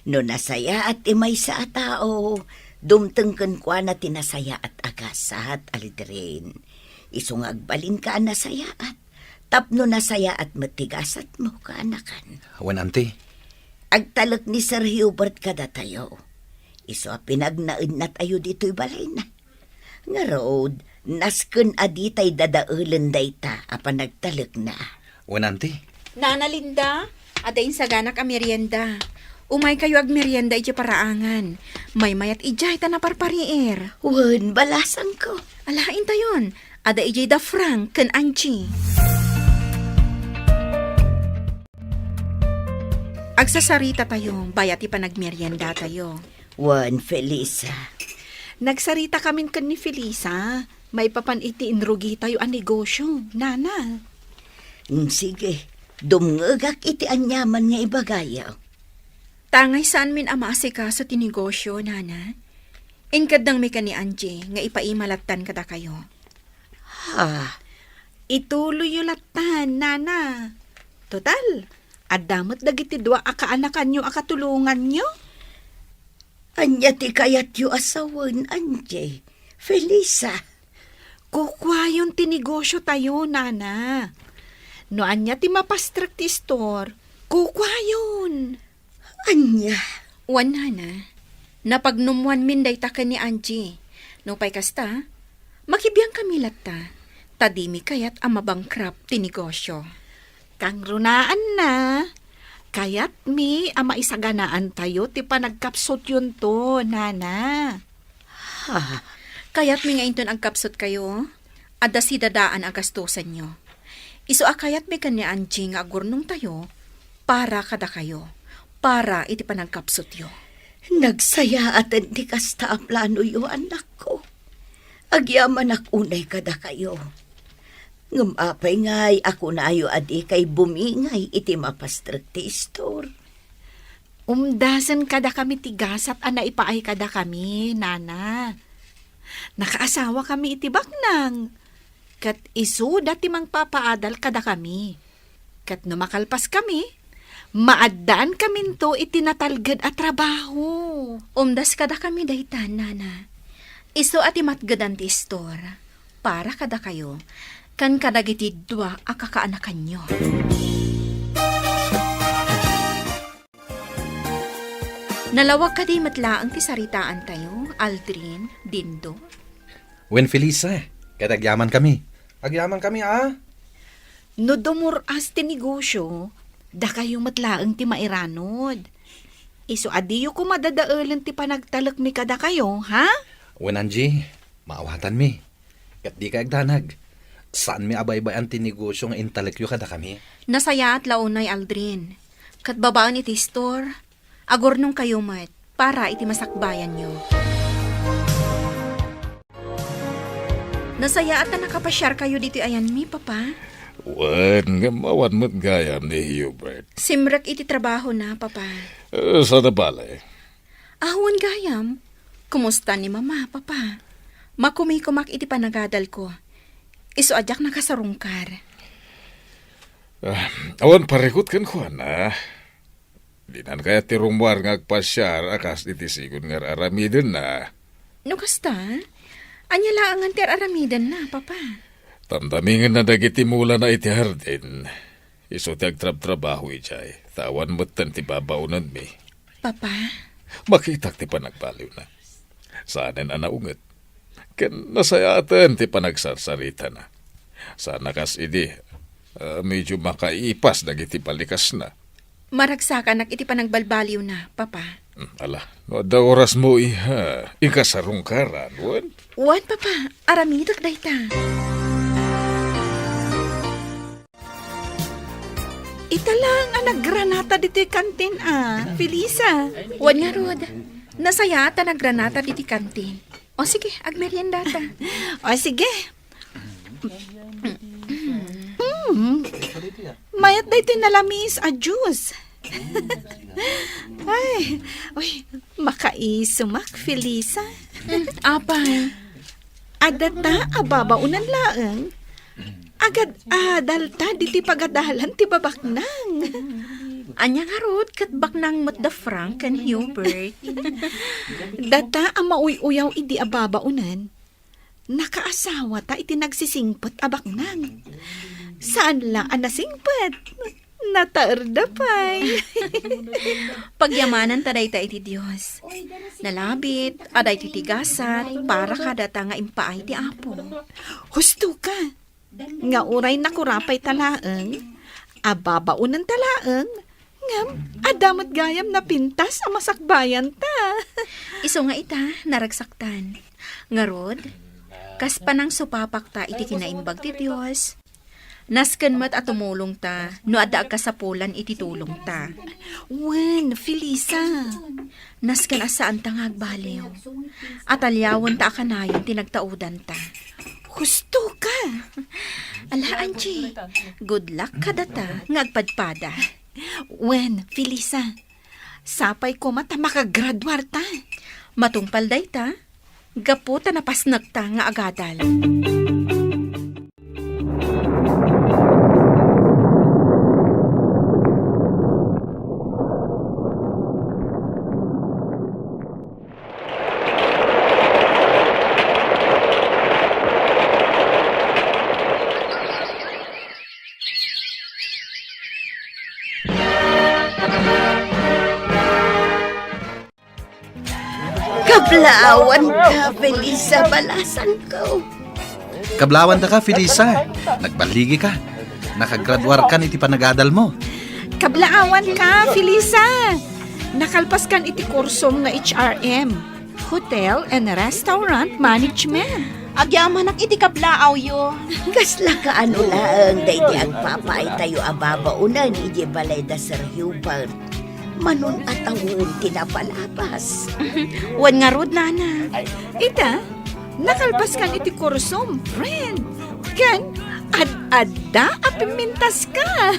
No nasayaat ti maysa a tao, dumteng kenkuana ti nasayaat a gasat, Aldrin. Isu nga agbalinka a nasayaat, tapno nasayaat met ti gasatmo, kaanakan. Wen, anti. Agtalek ni Sir Hubert kadatayo. Isu a pinagnaednatayo ditoy balayna. Ngarud, nasken a ditay dadaelen dayta a panagtalekna. Wen, anti. Nana Linda, adda insaganak a merienda. Umaykayo agmerienda iti paraangan. Maymayat idiay ta naparpariir. Wen, balasangko. Ala, intayon. Adda idiay da Frank ken Angie. Agsasaritatayo, bayat ti panagmeriendatayo. Wen, Felisa. Nagsaritakamin ken ni Felisa, maipapan iti inrugitayo a negosyo, Nana. Mm, sige, dumngegak iti aniaman nga ibagayo. Tangay saanmin a maasikaso ti negosyo, Nana. Inkeddengmi ken ni Angie nga ipaima lattan kadakayo. Ha? Ituloyyo lattan, Nana. Total, adda met dagiti dua a kaanakanyo a katulonganyo. Ania ti kayatyo a sawen, Angie? Felisa? Kukuayon ti negosyotayo, Nana. No ania ti mapastrek ti istor, kukuayon. Ania? Wen, Nana, napagnummoanmin dayta ken ni Angie. Nupay kasta, makibiangkami latta, ta dimi kayat a mabankrupt ti negosyo. Kangrunaanna, Kayatmi a maisaganaantayo ti panagkapsutyonto, Nana. Ha? Kayatmi nga inton agkapsutkayo, adda sidadaan a gastusenyo. Isu a kayatmi ken ni Angie nga agurnongtayo para kadakayo, para iti panagkapsutyo. Nagsayaaten ti kasta a planoyo, annakko. Agyamanak unay kadakayo. Ngem apay ngay a kunayo a dikay bumingay iti mapastrek ti istor? Umdasen kadakami ti gasat a naipaay kadakami, Nana. Nakaasawakami iti baknang, ket isuda ti mangpapaadal kadakami. Ket no makalpaskami, maaddaankaminto iti natalged a trabaho. Umdas kadakami dayta, Nana. Isu a ti matgedan ti istor para kadakayo ken kadagiti dua a kakaanakanyo. Nalawag kadi met laeng ti saritaantayo, Aldrin, Dindo? Wen, Felisa, ket agyamankami. Agyamankami, a? No dumur-as ti negosio, dakayo met laeng ti mairanod. Isu a diyo koma dadaelen ti panagtalekmi kadakayo, ha? Wen, Angie, maawatanmi. Ket dikay agdanag. Saanmi a baybay-an ti negosio nga intalekyo kadakami. Nasayaat la unay, Aldrin. Ket babaen iti istor, agurnongkayo met para iti masakbayanyo. Nasayaat a nakapasiarkayo ditoy ayanmi, Papa. Wen, ngem awan met gayam ni Hubert. Simrek iti trabahona, Papa. Eh, saan a bale? Awan gayam. Kumusta ni Mama, Papa? Makumikumak iti panagadalko. Isu a diak nakasarungkar. Ah, awan parikut kenkuana. Dinan kayat ti rummuar nga agpasiar a kas iti sigun nga ar-aramidenna. No kasta, ania laengen ti ar-aramidenna, Papa? Tamtamingenna dagiti mulana iti hardin. Isu ti agtrabtrabaho idiay, ta awan metten ti babaonenmi. Papa? Makitak ti panagbaliwna. Saanen a naunget. Ken nasayaaten ti panagsarsaritana. Saan a kas idi, ah, medio makaipas dagiti balikasna. Maragsakanak iti panagbalbaliwna, Papa. Hmm, ala, no adda orasmo, iha, inka sarungkaran, wen? Wen, Papa, aramidek dayta. Ita laeng a naggranata ditoy kantin a, Felisa. Wen ngarud, nasayaat a naggranata ditoy kantin. O sige, agmeriendata. O sige. Mm. Mayat daytoy nalamiis a juice. Ay, uy, makaisumak, Felisa. Mm, apay? Adda ta a babaonan laeng. Agad-adal ta diti pagadalan ti babaknang. Ania ngarud ket baknang met da Frank ken Hubert? Data a mauy-uyaw idi a babaonan, nakaasawata iti nagsisingpet a baknang. Saan la a nasingpet? Nataerda pay. Pagyamananta dayta iti Dios. Nalabit a daytoy ti gasat para kadata nga impaay ti Apo. Husto ka. Nga uray nakurapay ta laeng, a babaonen ta laeng, ngem adda met gayam napintas a masakbayan ta. Isu nga ita, naragsaktan. Ngarud, kas panangsupapak ta iti kinaimbag ti Dios, nasken met a tumulong ta no adda agkasapulan iti tulong ta. Wen, Felisa. Nasken a saan ta nga agbaliw. Ataliawen ta a kanayon ti nagtaudan ta. Husto ka! Ala, Angie, good luck kadata nga agpadpada. Wen, Felisa, sapay koma ta makagraduar ta. Matungpal dayta, gapu ta napasnek ta nga agadal. Kablawan ka, Felisa, balasangko. Kablawan ta ka, Felisa. Nagballigi ka. Nakagraduar kan iti panagadal mo. Kablaawan ka, Felisa! Nakalpaskan iti kursom nga H R M, Hotel and Restaurant Management. Agyamanak iti kablaawyo. Kasla kaano laeng daydi agpapaaytayo a babaonen idiay balay da Sir Hubert? Manon a tawen ti napalabas. Wen ngarud, nana. Ita, nakalpaskan iti kursom, friend. Ken, ad-adda a pimmintaska.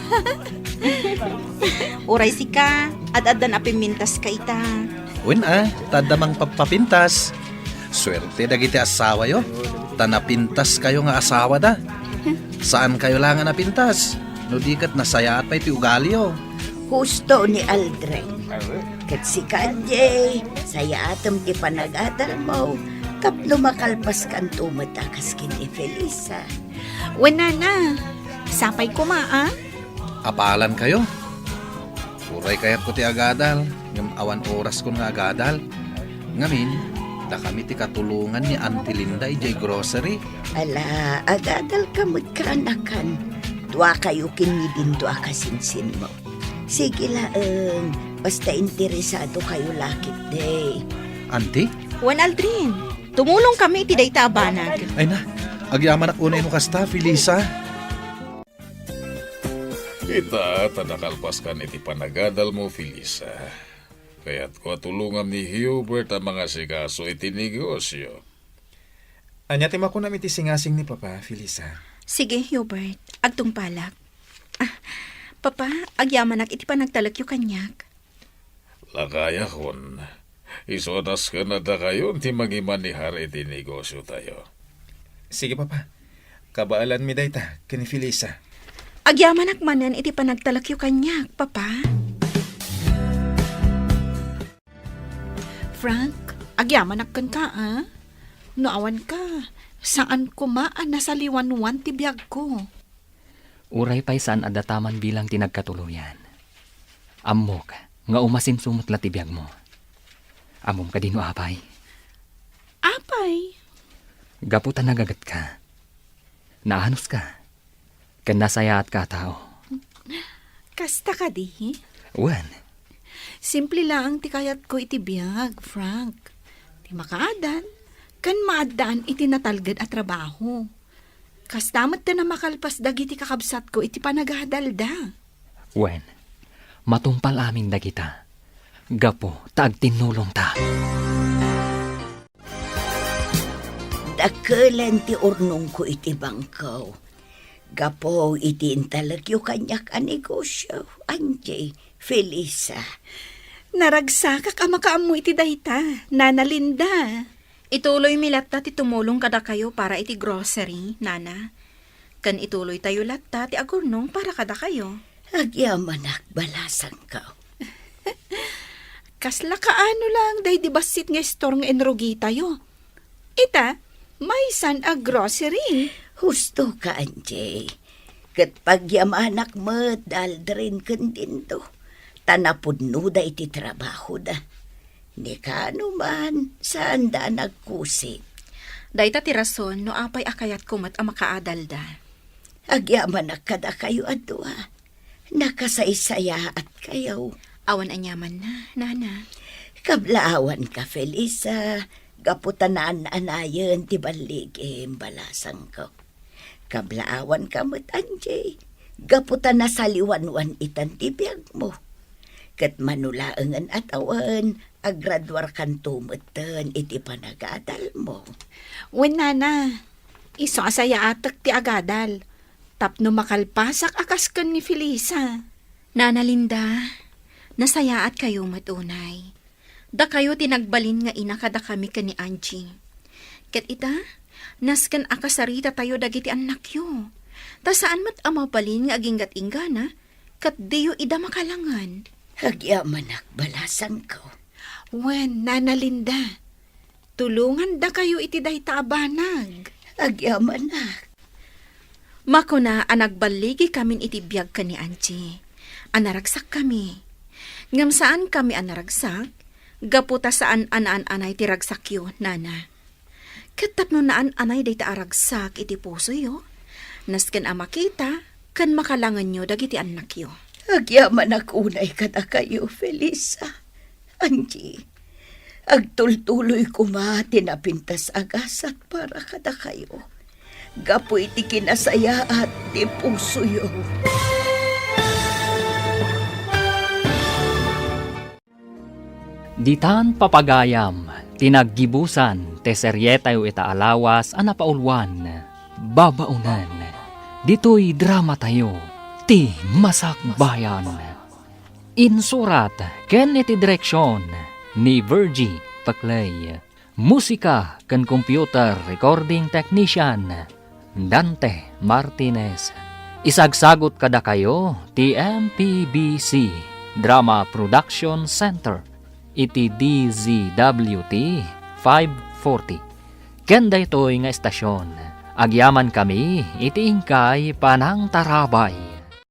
Uray sika, ad-addan a pimmintaska ita. Wen a, ta adda mangpagpapintas. Suerte dagiti asawayo, ta napintaskayo nga asawada. Saankayo la nga napintas, no di ket nasayaat pay ti ugaliyo. Husto ni Aldrin. Ket sika, Jay, sayaatem ti panagadalmo tapno makalpaskanto met a kas ken ni Felisa. Wen, nana, sapay koma, a? Apalankayo. Uray kayatko ti agadal, ngem awan oraskon nga agadal. Ngamin, dakami ti katulongan ni Auntie Linda idiay grocery. Ala, agadalka met, kaanakan. Duakayo ken ni Dindo a kasinsinmo. Sige laeng, basta interesadokayo la ketdi. Auntie? Wen, Aldrin, tumulongkami iti dayta a banag. Ay na, agyamanak unay no kasta, Felisa. Ita, ta nakalpaskan iti panagadalmo, Felisa. Kayatko a tulongam ni Hubert a mangasikaso iti negosyo. Ania ti makunam iti singasing ni Papa, Felisa? Sige, Hubert. Agtungpalak. Ah, Papa, agyamanak iti panagtalekyo kaniak. Lakayakon, isu a nasken a dakayon ti mangimanehar iti negosyotayo. Sige, Papa. Kabaelanmi dayta ken ni Felisa. Agyamanak manen iti panagtalekyo kaniak, Papa. Frank, agyamanak kenka, a? No awanka, saan koma a nasaliwanwan ti biagko. Uray pay saan a dataman bilang ti nagkatuloyan. Ammok nga umasinso met la ti biagmo. Ammom kadi no apay? Apay? Gapu ta nagagetka. Naanuska. Ken nasayaatka a tao. Kasta kadi? Wen. Simple laeng ti kayatko iti biag, Frank. Ti makaadal, ken maaddaan iti natalged a trabaho. Kasta met ti namakalpas dagiti kakabsatko iti panagadalda. Wen, matungpal amin dagita, gapu ta agtinnulongta. Dakelen ti urnongko iti bangko. Gapu iti intalekyo kaniak a negosyo, Angie, Felisa. Naragsakak a makaammo iti dayta, Nana Linda. Ituloymi latta ti tumulong kadakayo para iti grocery, Nana. Ken ituloytayo latta ti agurnong para kadakayo. Agyamanak, balasangko. Kasla kaano lang daydi bassit nga istor nga inrugitayo. Ita, maysan a grocery. Husto ka, Angie. Ket pagyamanak met da Aldrin ken Dindo, ta napudnoda iti trabahoda. Ni kaano man, saanda a nagkusig. Dayta ti rason no apay a kayatko met a makaadalda. Agyamanak kadakayo a dua. Nakasaysayaatkayo. Awan aniamanna, Nana. Kablaawanka, Felisa, gapu ta naan-anayen ti balligim, balasangko. Kablaawanka met, Angie, gapu ta nasaliwanwan itan ti biagmo. Ket mano laengen a tawen, agraduarkanto metten iti panagadalmo. Wen, Nana, isu a sayaatek ti agadal tapno makalpasak a kas ken ni Felisa. Nana Linda, nasayaatkayo met unay. Dakayo ti nagbalin nga ina kadakami ken ni Angie. Ket ita, nasken a kasaritatayo dagiti annakyo. Ta saan met a mabalin nga aginggat-inggana, ket diyo ida makalangen. Agyamanak, balasangko. Wen, Nana Linda, tulongandakayo iti dayta a banag. Agyamanak. Makuna a nagballigikamin iti biag ken ni Angie, a naragsakkami. Ngem saankami a naragsak, gapu ta saan a naan-anay ti ragsakyo, Nana. Ket tapno naan-anay dayta a ragsak iti pusoyo, nasken a makita ken makalangenyo dagiti annakyo. Agyamanak unay kadakayo, Felisa. Angie, agtultuloy koma ti napintas a gasat para kadakayo. Gapu iti kinasayaat ti pusoyo. Ditan papagayam ti naggibusan ti serietayo ita a lawas a napauluan, Babaonen. Ditoy dramatayo, ti Masakbayan. Insurat ken iti direksion ni Virgie Paclay. Musika ken computer recording technician, Dante Martinez. Isagsagut kadakayo ti M P B C Drama Production Center iti D Z W T five forty. Ken daytoy nga estasion, agyamankami iti inkay panangtarabay.